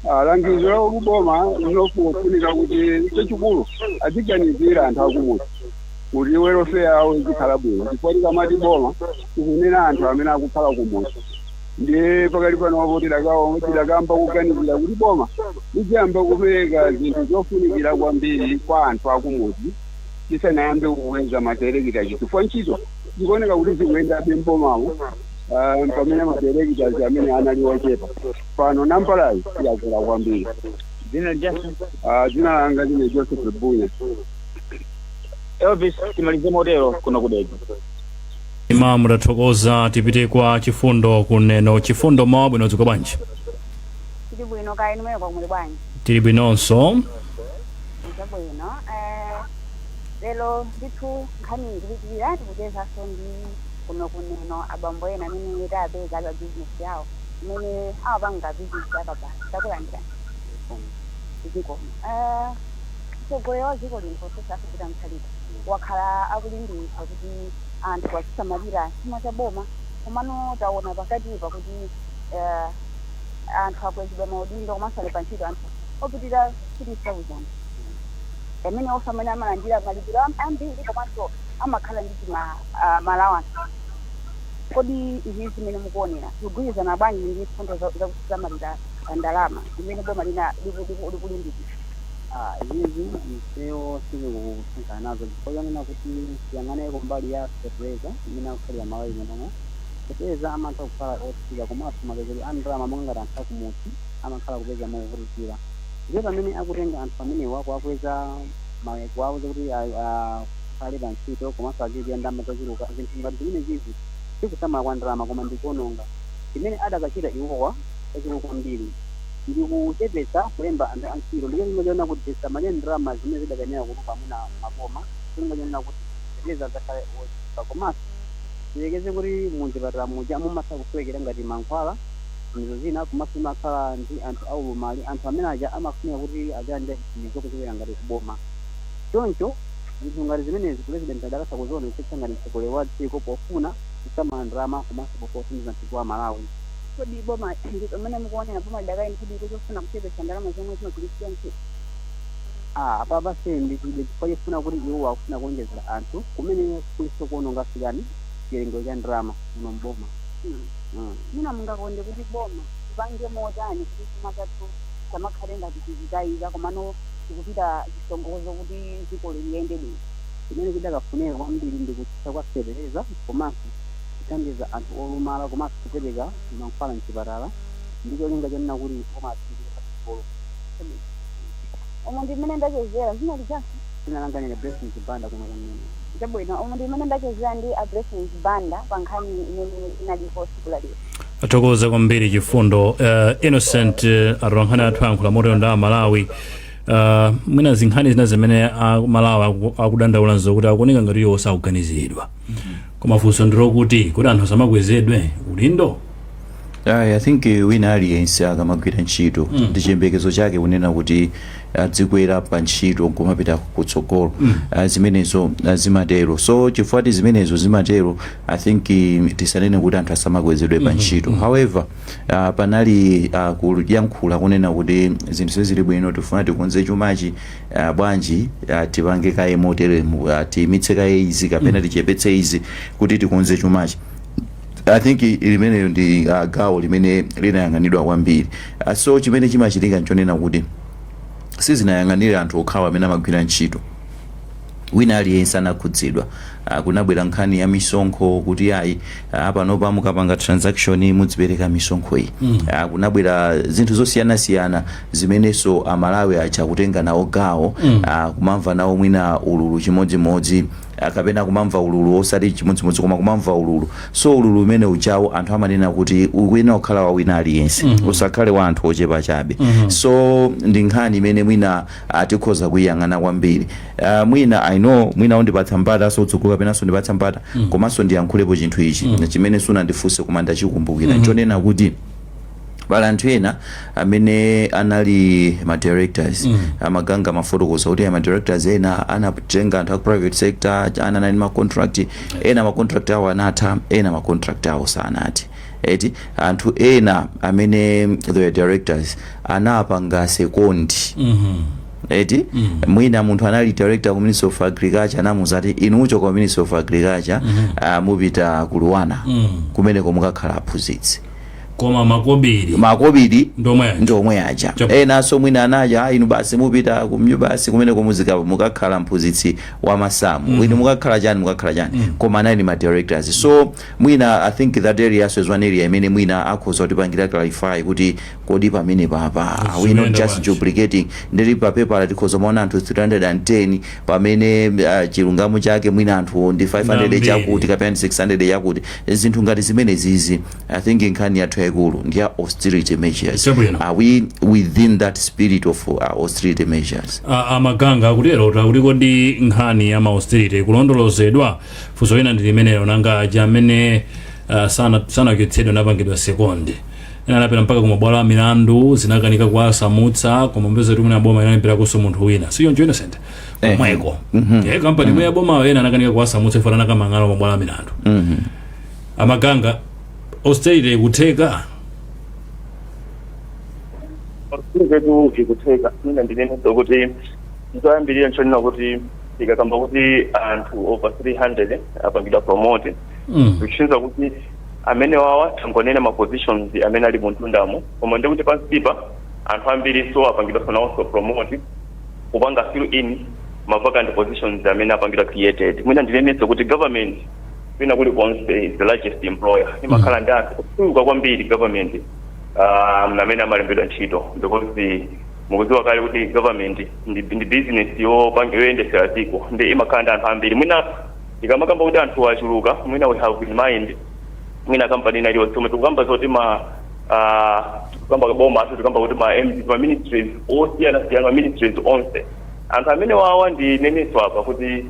Langizo la kuboma linofunika kuti chachikulu aziganizira anthu akumudzi kuti welfare yawo izikhala bwino, chifukwa tikamati boma tikunena anthu amene akukhala kumudzi. Ndiye pakati panopo tidakamba kuganizira kuti boma liziyamba kupereka zinthu zofunikira kwambiri kwa anthu akumudzi tisanayambe kukweza ma directors, chifukwa ntchito zikuoneka kuti zikuyendabe mbomamo, pamene ma directors amene anali ochepa, pano nambalayi yakwera kwambiri. Dzina lijaso? Dzina langa ndine Joseph Bunya. Elvis, timalize motero kuno kudedza. Imamu, tathokoza. Tipite kwa Chifundo kuneno. Chifundo, mawa bwino, dziko bwanji? Tili bwino, kaya inu kwa muli bwanji? Tili bwinonso. Chabwino, lero ndithu nkhani ikupitirira. Tikuchezanso ndi kuno kuneno abambo ena amene tapeza ali pa bizinesi yawo, imene amapanga bizinesi yakabasi. Takulandira dziko. Mtsogoleri wa dziko lino, Professor Arthur Peter Mutharika, wakhala akulimbikitsa kuti anthu azisamalira chuma cha boma, komano taona pakatipa kuti anthu akwezedwa maudindo komanso ali pa ntchito anthu opitirira 3000, amene onse amene amalandira malipiro ambiri komanso amakhala ndi tima ma allowance. Kodi izi zimene mukuonera zikugwirizana bwanji ndi mfundo zakusamalira ndalama zimene boma lina likulimbikitsa? Izizi ifeyo sizikusankhana nazo, chifukwa chonena kuti tiyang'aneko mbali ya fertilizer imene akukhalira Malawi munomo. Fertilizer amatha kukhala otsika, komanso mapezedwe a ndalama monga ngati anthu akumudzi amakhala kupeza movutikira. Ndiye pamene akutenga anthu amenewa kuwakweza, kuwauza kuti akhale pa ntchito komanso azidya ndalama zochuluka, zinthu ngati zimene zizi sikusamala kwa ndalama koma ndikuononga. Chimene adakachita iwowa chachikulu kwambiri ndi kuchepetsa kulemba anthu antchito, ndiyo linga chonena kuti tisamalire ndalama zimene zidakayenera kutuluka mwina maboma, linga chonena kuti fertilizer adzakhale ochipa, komanso tilekeze kuti muchipatala muja mumatha kusowekera ngati mankhwala, mizo zina, komanso imakhala ndi anthu aulumali. Anthu amene aja amafunika kuti azilandira chithandizo kuchokera ngati kuboma. Choncho zinthu ngati zimenezi President adakatha kuzionetsetsa ngati mtsogoleri wa dziko pofuna kusamala ndalama komanso pofuna kuthandiza mtundu wa Malawi. Kodi boma, pamene mukuonera, boma lidakali ndi chidwi chofuna kuchepetsa ndalama zomwe zimagwiritsidwa ntchito? Apapa sindikudziwa, chifukwa chofuna kuti iwo akufuna kuonjezera anthu kumene kuliso kuononga fikani chiwerengero cha ndalama muno mboma. Mwina mungakonde kuti boma lipange motani kuti chuma chathu chamakhale ngati chizitayika komano chikupita chisongozo kuti dziko liyende bwino? Chimene chidakafunika kwambiri ndi kutsitsa kwa fetereza, komanso kuthandiza anthu olumala, komanso kupereka mankhwala mchipatala, ndi cholinga chonena kuti boma apitirize patsogolo. Omwe ndi mmene ndachezera. Zina lijanso? Dzina langa ndine Blessings Banda kuno kunene. Chabwino, umu ndi imene ndachezera ndi a Blessings Banda pa nkhani imene inalipo tsiku la lero. Athokoza kwambiri Chifundo. Innocent, atolankhani athu ayankhula motero ndi Amalawi. Mwina zinkhani zina zimene Amalawi akudandaula nzokuti akuoneka ngati iwo sakuganiziridwa, koma funso ndilokuti kuti anthu asamakwezedwe udindo? I think wina aliyense akamagwira ntchito ndi chiyembekezo chake kunena kuti adzikwera pa ntchito nkumapita kutsogolo. Zimenezo zimatero. So chifukwa zimenezo zimatero, I think tisanene kuti anthu asamakwezedwe pa ntchito. However, panali kuyankhula kunena kuti zinthu sizili bwino, tifuna tikonze chumachi, bwanji tipange kaye moteremu, tiyimitse kaye izi kapena tichepetse izi kuti tikonze chumachi. I think limeneyo ndi gawo limene linayang'anidwa kwambiri. So chimene chimachitika nchonena kuti sizinayang'anire anthu okhawa amene amagwira ntchito, wina aliyense anakhudzidwa. Kunabwera nkhani ya misonkho kuti ayi, panopa mukapanga transaction mudzipereka misonkho iyi. Kunabwera zinthu zosiyanasiyana zimenenso Amalawi acha kutenga nawo gawo, kumamva nawo mwina ululu chimodzimodzi, kapena kumamva ululu osati chimodzimodzi koma kumamva ululu. So ululu umene ujawo anthu amanena kuti ukuyenera kukhala wa wina aliyense, usakhale wa anthu ochepa chabe. So ndi nkhani imene mwina tikhoza kuyiyang'ana kwambiri. Mwina I know mwina undipatsa mpata so utsogolo kapenanso ndipatsa mpata, komanso ndiyankhulepo chinthu ichi chimene sunandifunse koma ndachikumbukira, nchonena kuti pali anthu ena amene anali ma directors. Amaganga mafotokoza kuti ma directors ena anatenga anthu a private sector, ana anali ma contract ena, ma contract awo anatha, ena ma contract awo sanathe, eti. Anthu ena amene they were directors anapanga second, eti. Mwina munthu anali director ku Ministry of Agriculture, anamuza ati inu muchoka ku Ministry of Agriculture, mupita ku LUANAR, kumeneko mukakhala aphunzitsi. Koma makobiri makobiri ndomwe aja. Ndomwe aja. Enanso mwina anaja, "Ah, inu basi mupita ku basi kumeneko muzika mukakhala mphunzitsi wa masamu, inu mukakhala chani, mukakhala chani," koma anali ma directors. So mwina I think that area so is one area imene mwina akhoza kutipangira clarify kuti kodi pamene papa are we not Zikuyenda just bwanji? duplicating? Ndili pa paper tikhoza maona anthu 310 pamene chilungamo chake mwina anthu ndi 500 Ndambiri. chakuti kapena ndi 600 chakuti, zinthu ngati zimene zizi. I think nkhani yathu yayikulu ndi ya austerity measures. Chabwino. Are we within that spirit of austerity measures? Amaganga akutero kuti kodi nkhani ya austerity kulondolozedwa? Funso lina ndi limenelo. Nanga aja amene sanachotsedwe, napangidwa second, ena anapita mpaka kumabwalo a milandu, zinakanika kuwasamutsa, koma mpeza kuti mwina boma inalipirakonso munthu wina, siyo Innocent? Komweko kampani imwe ya boma, ena anakanika kuwasamutsa ifana nakamang'ala kumabwalo a milandu. Amaganga, austerity ikutheka? Austerity ikutheka. Mina ndinenenso kuti nzoyambirira nchonena kuti tikakamba kuti anthu over 300 apangidwa promote, kusonyeza kuti amene wawa tangonena ma positions amene ali muntundamo, koma ndikuti pansipa anthu ambiri so apangidwa nawonso promote kupanga fill in ma vacant positions amene apangidwa created. Mwina ndinenenso kuti government kwina kulikonse is the largest employer, imakhala ndi anthu ochuluka kwambiri government amene amalembedwa ntchito, because mukudziwa kale kuti government ndi business yopanga yoyendesera dziko, ndi imakhala ndi anthu ambiri. Mwina tikamakamba kuti anthu achuluka, mwina we have in mind mwina kampani ina iliyonse, koma tikukamba zoti ma tikukamba boma athu, tikukamba kuti ma MD, ma ministries osiyanasiyana, ma ministries onse, anthu amene wawa ndi nenenso apa kuti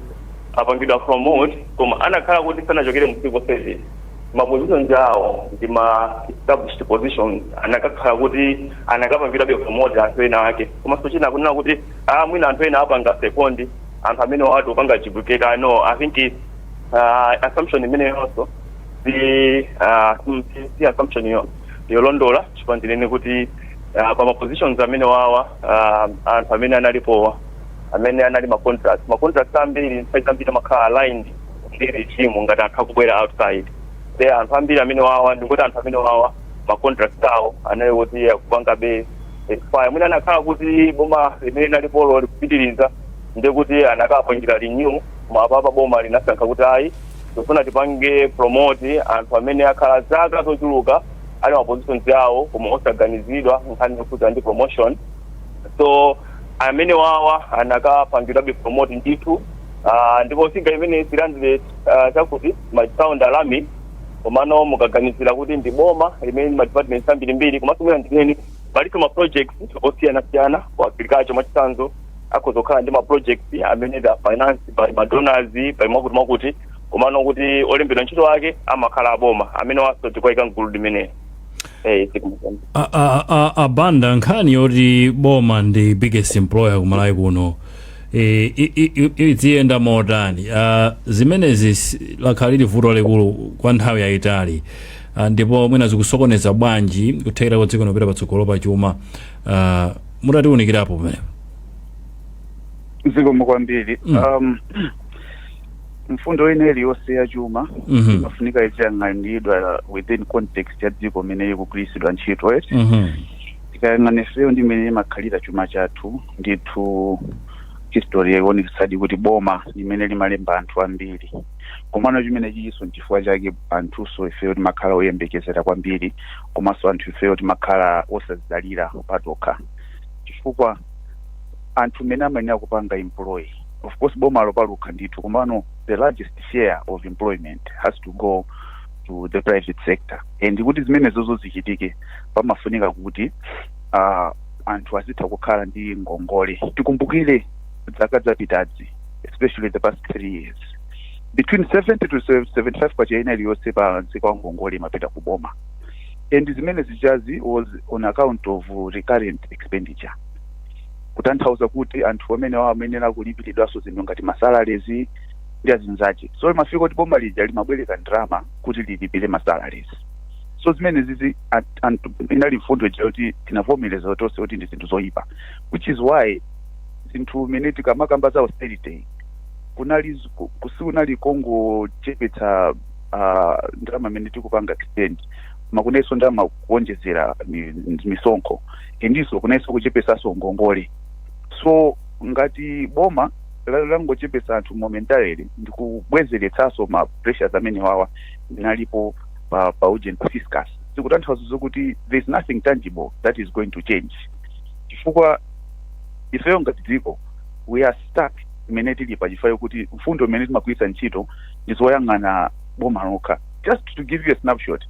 apangidwa promote, koma anakhala kuti sanachokere mu civil service, ma positions awo ndi ma established positions, anakakhala kuti anakapangidwabe promote anthu ena ake. Komanso china kunena kuti ah, mwina anthu ena apanga second anthu amene wati upanga duplicate, no, I think assumption imene yonso si assumption yo yolondola, chifukwa ndinene kuti pa ma positions amene wawa, anthu amene analipo amene anali ma contracts ambiri, nthawi zambiri amakhala aligned ndi regime ngati anthu akubwera outside there. Anthu ambiri amene wawa, ndikuti anthu amene wawa ma contracts awo anali kuti akupangabe expire. Mwina anakhala kuti boma limene linalipolo likupitiriza, ndikuti anakapangira renew, koma apapa boma linasankha kuti ayi, tikufuna tipange promote anthu amene akhala zaka zochuluka ali ma positions awo koma osaganizidwa nkhani yokhudza ndi promotion. So Amene wawa anakapangidwabe promote ndithu, ndipo figure imene 300 chakuti ma sound alarming, komano mukaganizira kuti ndi boma limene ma departments ambirimbiri, komanso mwina ndimene palinso ma projects osiyanasiyana ku agriculture mwachitsanzo, akhoza kukhala ndi ma projects amene they are financed by ma donors, by mwakuti mwakuti, komano kuti olembedwa ntchito ake amakhala aboma amene waso tikuwayika mgulu limeneli. Abanda, nkhani yoti boma ndi biggest employer kumalawi kuno iziyenda motani? Zimenezi lakhala lili vuto lalikulu kwa nthawi yayitali, ndipo mwina zikusokoneza bwanji kuthekera kwa dziko kupita patsogolo pa chuma? Mutatiwunikirapo pamenepo. Zikomo kwambiri. Mfundo ine iliyonse ya chuma imafunika iziyang'aniridwa within context ya dziko imene ikugwiritsidwa ntchito, right? Tikayang'ana ifeyo ndi imene imakhalira chuma chathu, ndithu history ikuonetsadi kuti boma limene limalemba anthu ambiri, komano chimene chichiso nchifukwa chake anthunso ifeyo timakhala oyembekezera kwambiri, komanso anthu ifeyo timakhala osazidalira patokha, chifukwa anthu mmene amayenera kupanga employ, of course bomalo palokha ndithu, komano the largest share of employment has to go to the private sector. And kuti zimene zozo zichitike, pamafunika kuti anthu azitha kukhala ndi ngongole. Tikumbukire zaka zapitazi, especially the past 3 years, between 70 to 75 kwacha ina iliyonse pa msika wa ngongole imapita kuboma, and zimene zichazi was on account of recurrent expenditure, kutanthauza kuti anthu amene wawo amenera kulipiridwanso zinthu ngati ma salaries ndi azinzache. So imafika kuti boma lija limabwereka ndalama kuti lilipire ma salaries. So zimene zizi inali mfundo ija kuti tinavomereza tonse kuti ndi zinthu zoyipa, which is why zinthu mene tikamakamba za austerity, kunali kusikunali kongochepetsa ndalama imene tikupanga extend, koma kunenso ndalama kuonjezera misonkho, indiso kunenso kuchepesanso ngongole. So ngati boma langochepesa anthu momentarily ndikubwezeretsanso ma pressures amene wawa ndinalipo pa urgent pa fiscus, zikutanthauza zokuti there is nothing tangible that is going to change, chifukwa ifeyo ngati dziko we are stuck imene tili pa chifukwa yokuti mfundo imene timagwiritsa ntchito ndi zoyang'ana boma lokha. Just to give you a snapshot,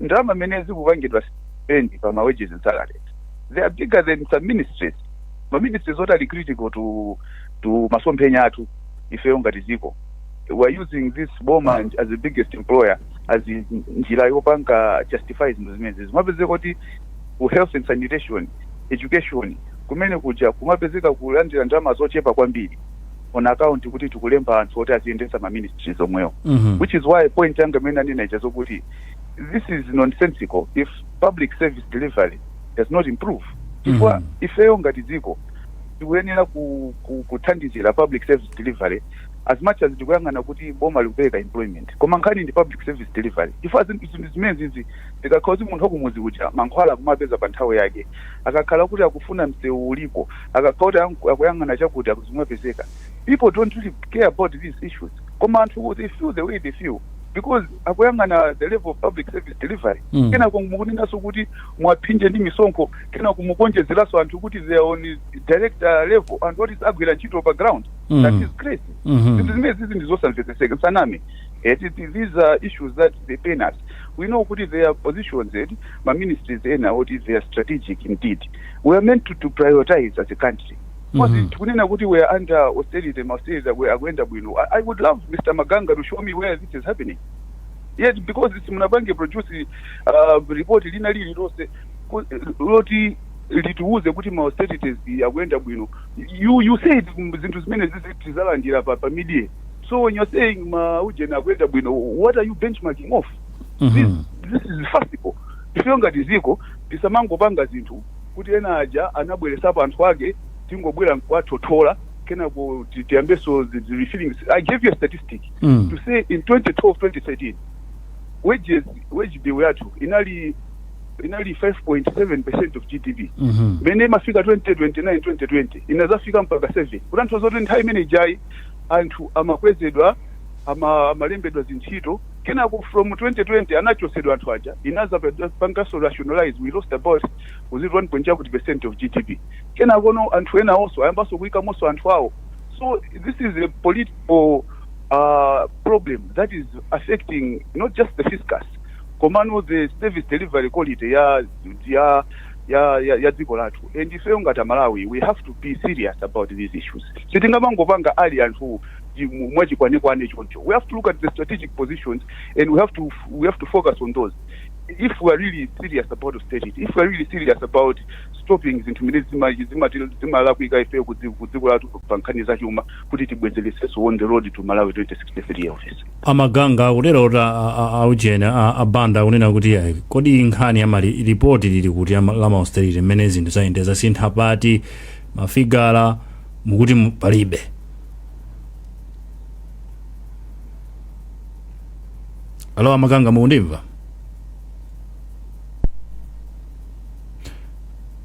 ndalama imene zikupangidwa spend pa ma wages and salaries, they are bigger than some ministries, ma ministries oti ali critical to masomphenya athu ifeyo ngati dziko. We are using this boma as the biggest employer as njira yopanga justify zinthu zimenezi. Zimapezeka kuti ku health and sanitation, education, kumene kuja kumapezeka kulandira ndalama zochepa kwambiri on account kuti tikulemba anthu oti aziyendetsa ma ministries omwewo, which is why point yanga imene anena ija zokuti this is nonsensical if public service delivery does not improve, chifukwa ifeyo ngati dziko tikuyenera kuthandizira public service delivery. As much as tikuyang'ana kuti boma likupereka employment, koma nkhani ndi public service delivery, chifukwa zinthu zimene zizi zikakhala kuti munthu wakumuzi kuja mankhwala akumapeza pa nthawi yake, akakhala kuti akufuna msewu ulipo, akakhala kuti akuyang'ana chakuti akuzimapezeka, people don't really care about these issues. Koma anthu, they feel the way they feel because akuyang'ana the level of public service delivery. Kenako mukunenanso kuti mwaphinje ndi misonkho, kenako mukonjezeranso anthu kuti they are on director level, anthu oti agwira ntchito pa ground. That is crazy. Zinthu zimene zizi ndi zosamvetseseka, nsaname. These are issues that they pain us. We know kuti there are positions, ma ministries ena oti they are strategic indeed. We are meant to prioritize as a country. Tikunena kuti we are under austerity, ma austerity akuyenda bwino. I would love Mr. Maganga to show me where this is happening yet, because simunapange produce report lina lililonse loti litiuze kuti ma austerities akuyenda bwino. You said zinthu zimene zizi tizalandira pa media. So when you're saying ma ujeni akuyenda bwino, what are you benchmarking off? This is farcical. Ifeyo ngati ziko tisamangopanga zinthu kuti ena aja anabweresapo anthu ake, tingobwera nkuwathothola, kenako tiyambeso the refillings. I gave you a statistic to say in 2012 2013 wages, wage bill yathu inali 5.7% of GDP. Mene imafika 2029 2020 inazafika mpaka 7, kutanthauza kuti nthawi imene ijayi anthu amakwezedwa, amalembedwa zintchito. Kenako from 2020 anachosedwa anthu aja, inazapangaso rationalize, we lost about, was it 1 point chakuti percent of GDP. Kenako no anthu ena also ayambaso kuyikamonso anthu awo. So this is a political problem that is affecting not just the fiscus, komano the service delivery quality ya dziko lathu. And ifeyo ngati Amalawi, we have to be serious about these issues. Sitingamangopanga ali anthu mwachikwanekwane choncho. We have to look at the strategic positions and we have to focus on those if we are really serious about austerity, if we are really serious about stopping zinthu mene zimalakwika ifeyo ku dziko lathu pa nkhani zachuma, kuti tibwezeresenso on the road to Malawi 2063 office. Amaganga akutero kuti aujene abanda akunena kuti ayi, kodi nkhani ya mali ripoti lili kuti la austerity, mmene zinthu zayenda, zasintha pati, mafigala mukuti palibe. Alo, Amaganga, mukundimva?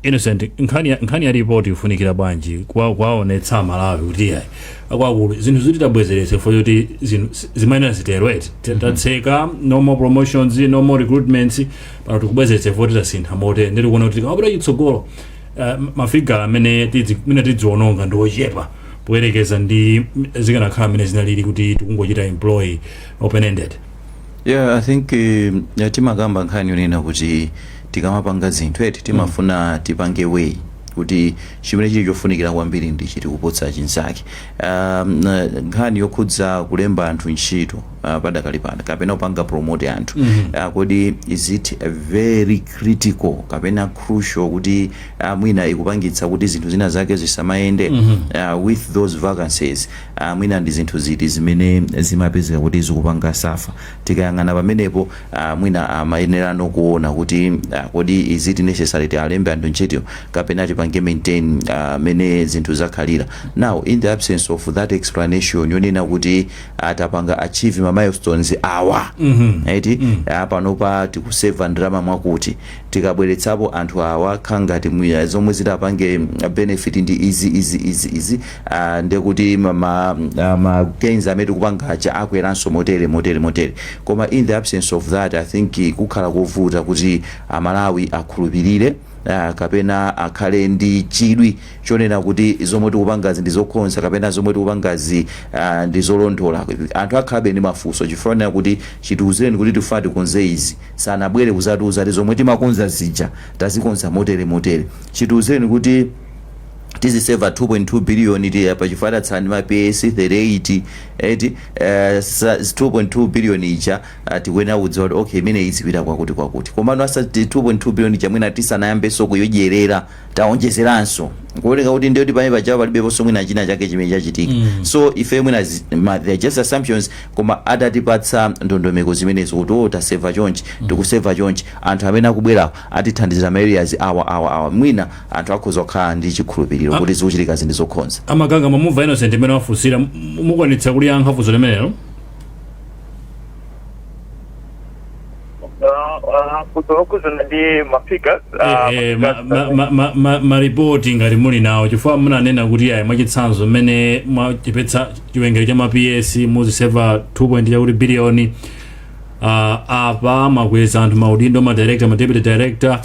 Innocent, nkhani ya ripoti ifunikira bwanji kwaonetsa Amalawi kuti ayi, akwaakulu, zinthu ziti tabwezeretse for kuti zinthu zimayenera zitero eti? Tatseka, no more promotions, no more recruitments, pano tikubwezeretse foti tasintha mote, ndikuona kuti tikamapita chitsogolo mafigala amene mene tidziononga ndi ochepa poyerekeza ndi zikanakhala mmene zinalili kuti tikungochita employ open ended. Yeah, I think timakamba nkhani yonena kuti tikamapanga zinthu eti, timafuna tipange way kuti chimene chili chofunikira kwambiri ndi chiti kupotsa chinzake. Nkhani yokhudza kulemba anthu ntchito padakali pano kapena kupanga promote anthu, kodi is it a very critical kapena crucial kuti mwina ikupangitsa kuti zinthu zina zake zisamayende? With those vacancies, mwina ndi zinthu ziti zimene zimapezeka kuti zikupanga suffer? Tikayang'ana pamenepo, mwina amayenerano kuona kuti kodi is it necessary tialembe anthu ntchito kapena tipange maintain mene zinthu zakhalira? Now, in the absence of that explanation yonena kuti tapanga achieve ma milestones awa, eti, panopa tikuseva ndalama mwakuti tikabweretsapo anthu awa, khangati mwiya zomwe zitapange benefit ndi izi, izi, izi, izi, ndekuti ma gains amene tikupanga aja akweranso motere, motere, motere. Koma in the absence of that, I think kukhala kovuta kuti Amalawi akhulupirire kapena akhale ndi chidwi chonena kuti zomwe tikupangazi ndi zokonza kapena zomwe tikupangazi ndi zolondola. Anthu akhalabe ndi mafunso chifukwa kuti chitiuzireni kuti tifuna tikonze izi, sanabwere kuzatiuza kuti zomwe timakonza zija tazikonza motere, motere. Chitiuzireni kuti tiziseva 2.2 billion pachifukwa tatsala ndi ma PS 38 eti, 2.2 billion ija, tikuyenera kudziwa kuti okay, imene izipita kwakuti, kwakuti. Komano asati 2.2 billion ija mwina tisanayambenso kuyodyerera, taonjezeranso, kuoneka kuti ndiyoti pamene pachapo palibeponso mwina china chake chimene chachitika. So ife mwina they are just assumptions, koma atatipatsa ndondomeko zimenezo kuti o, taseva chonchi, tikuseva chonchi, anthu amene akubwerawo atithandizira ma areas awa, awa, awa, mwina anthu akhoza kukhala ndi chikhulupiriro kuti zikuchitika zinthu zokhonza. Amaganga, mamumva Innocent imene wafunsira? Mukwanitsa kuliyankha funso limenelo? Funso lokhuzana ndi ma figures? Maripoti ngati muli nawo, chifukwa munanena kuti ayi, mwachitsanzo mmene mwachepetsa chiwerengero cha ma PS muziseva 2 chakuti biliyoni, apa mwakweza anthu maudindo, ma director, ma deputy director,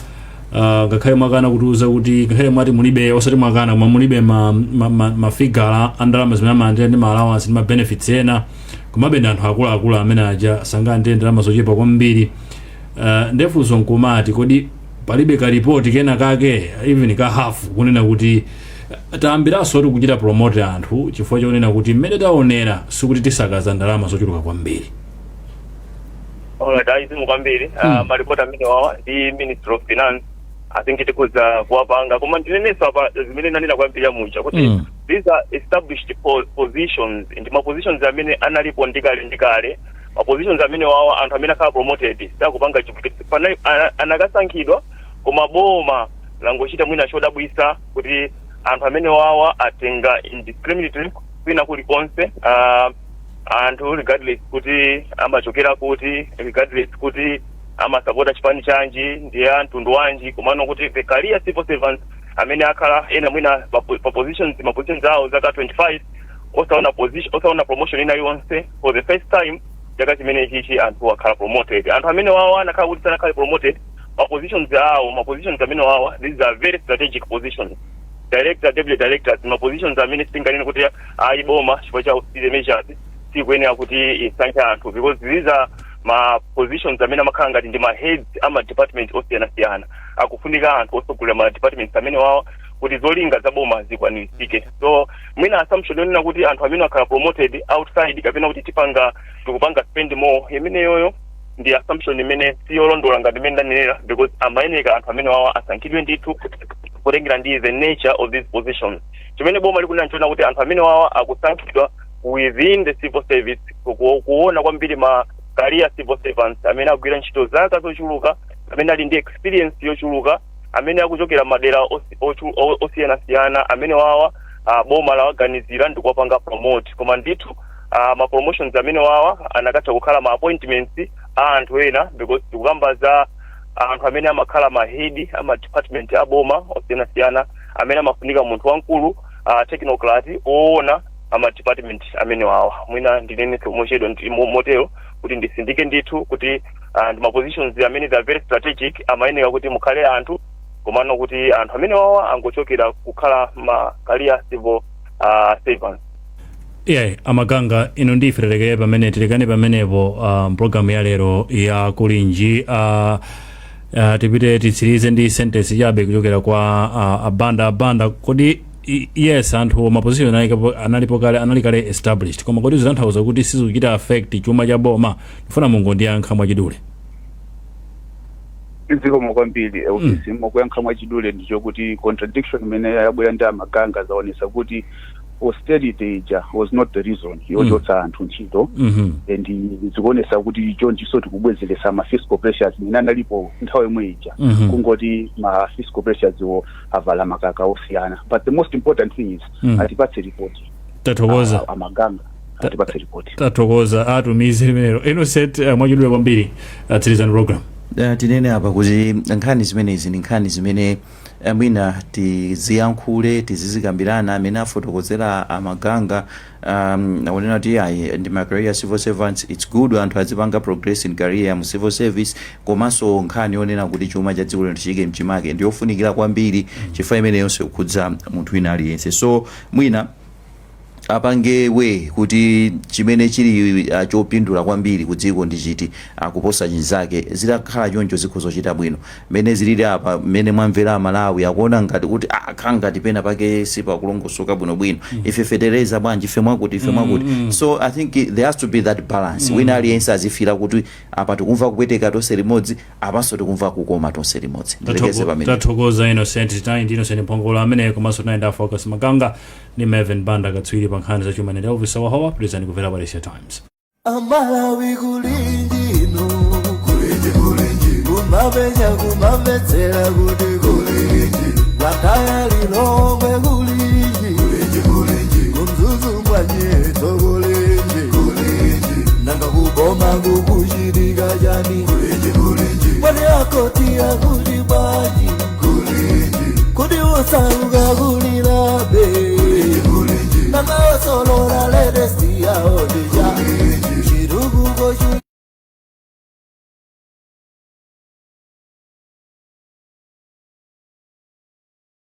ngakhale mwakana kutiuza kuti, ngakhale mwati mulibe, osati mwakana, koma mulibe mafigala a ndalama zimene amalandira ndi ma allowance ndi ma benefits ena, komabe ndi anthu akuluakulu amene aja sangalandire ndalama zochepa kwambiri. Ndefunso nkumati, kodi palibe karipoti kena kake, even ka half, kunena kuti tayambiranso kuti kuchita promote anthu chifukwa chonena kuti mmene taonera sikuti tisakaza ndalama zochuluka kwambiri? Alright, ayizimu kwambiri. Maripoti amene wawa ndi Ministry of Finance, I think tikuza kuwapanga, koma ndinenenso apa zimene nanena kwambiri muja kuti these are established positions, ndi ma positions amene analipo ndikale ndikale. Ma positions amene wawa, anthu amene akhala promoted sakupanga duplicate. Anakasankhidwa, koma boma langochita mwina chodabwisa kuti anthu amene wawa atenga indiscriminately kwina kulikonse, anthu regardless kuti amachokera kuti, regardless kuti amasapota chipani chanji, ndiye mtundu wanji, komano kuti the career civil servants amene akhala ena mwina pa positions, ma positions awo zaka 25 osaona position, osaona promotion ina yonse, for the first time Chaka chimene chichi anthu akhala promoted. Anthu amene wawa anakhala kuti sanakhale promoted, ma positions awo, ma positions amene wawa, these are very strategic positions, director, deputy directors, ma positions amene sitinganene kuti ayi, boma chifukwa cha austerity measures sikuyenera kuti isankhe anthu, because these are ma positions amene amakhala ngati ndi ma heads ama department osiyanasiyana. Akufunika anthu osogolera ma departments amene wawa kuti zolinga za boma zikwaniritike. So mwina assumption yonena kuti anthu amene akhala promoted outside kapena kuti tipanga, tikupanga spend more, imeneyoyo ndi assumption imene siyolondola ngati imene ndanenera, because amayeneka anthu amene wawa asankhidwe ndithu kutengera ndi the nature of these positions. Chimene boma likunena nchona kuti anthu amene wawa akusankhidwa within the civil service, kuona kwambiri ma career civil servants amene agwira ntchito zaka zochuluka, amene ali ndi experience yochuluka, amene akuchokera madera osiyanasiyana, amene wawa boma lawaganizira ndi kuwapanga promote. Koma ndithu ma promotions amene wawa anakatha kukhala ma appointments a anthu ena, because tikukamba za anthu amene amakhala ma head ama department aboma osiyanasiyana, amene amafunika munthu wamkulu, technocrat oona ama department amene wawa. Mwina ndinene mochedwa motero kuti ndisindike ndithu kuti ndi ma positions amene they are very strategic, amayeneka kuti mukhale anthu, komano kuti anthu amene wawa angochokera kukhala ma career civil servants. Yeah, amaganga, ino ndife tilekere pamene, tilekane pamenepo programu ya lero ya Kulinji. Tipite titsirize ndi sentence chabe kuchokera kwa Abanda. Abanda, kodi yes, anthu ma position analipo kale, anali kale established, koma kodi zitanthauza kuti sizikuchita affect chuma cha boma? Ndifuna mungondiyankha mwachidule. Zikomo kwambiri, ofisi. Mukuyankha mwachidule, ndichokuti contradiction imene yabwera ndi amaganga zaonesa kuti austerity ija was not the reason yochotsa anthu ntchito, and zikuonesa kuti chonchiso tikubwezeresa ma fiscal pressures imene analipo nthawi yomwe ija, kungoti ma fiscal pressures wo avala makaka osiyana. But the most important thing is atipatse report. Tathokoza. Amaganga atipatse report. Tathokoza, atumize limenelo. Innocent, mwachidule kwambiri, tsirizani program. Tinene apa kuti nkhani zimenezi ndi nkhani zimene mwina tiziyankhule, tizizikambirana. Amene afotokozera amaganga, akunena kuti ayi, ndi ma career civil servants, it's good anthu azipanga progress in career mu civil service, komanso nkhani yonena kuti chuma cha dziko lino tichike mchimake ndiyofunikira kwambiri, chifukwa imene yonse kukhudza munthu wina aliyense. So mwina apange we kuti chimene chili chopindula kwambiri ku dziko ndi chiti kuposa chinzake. Zitakhala choncho zikhoza kuchita bwino. Mmene zilili apa, mmene mwamvera Amalawi akuona ngati kuti akhala ngati pena pake sipakulongosoka bwinobwino. Ife fetereza bwanji, ife mwakuti, ife mwakuti. So I think there has to be that balance. Wina aliyense azifira kuti apa tikumva kupweteka tonse limodzi, apanso tikumva kukoma tonse limodzi. Ndilekeze pamene. Tathokoza, Innocent. Tinali ndi Innocent Mphongolo amene, komanso tinali ndi Focus Maganga ndi Melvin Banda, katswiri pa nkhani zachuma. Ndi Elvis Wahowa. Pitirizani kumvera Paresia Times. Amalawi, kulinjino, kulinji, kulinji, kumapenya kumamvetsera kuti kulinji, Blantyre, Lilongwe, kulinji, kulinji, kulinji, kuMzuzu mwanyetso, kulinji, kulinji, nanga kuboma kukuchitika chani? Kulinji, kulinji, mwati akoti akuti bwanji? Kulinji, kuti usauka kulilabe? Kulinji, nanga osolola latest yawo ndija?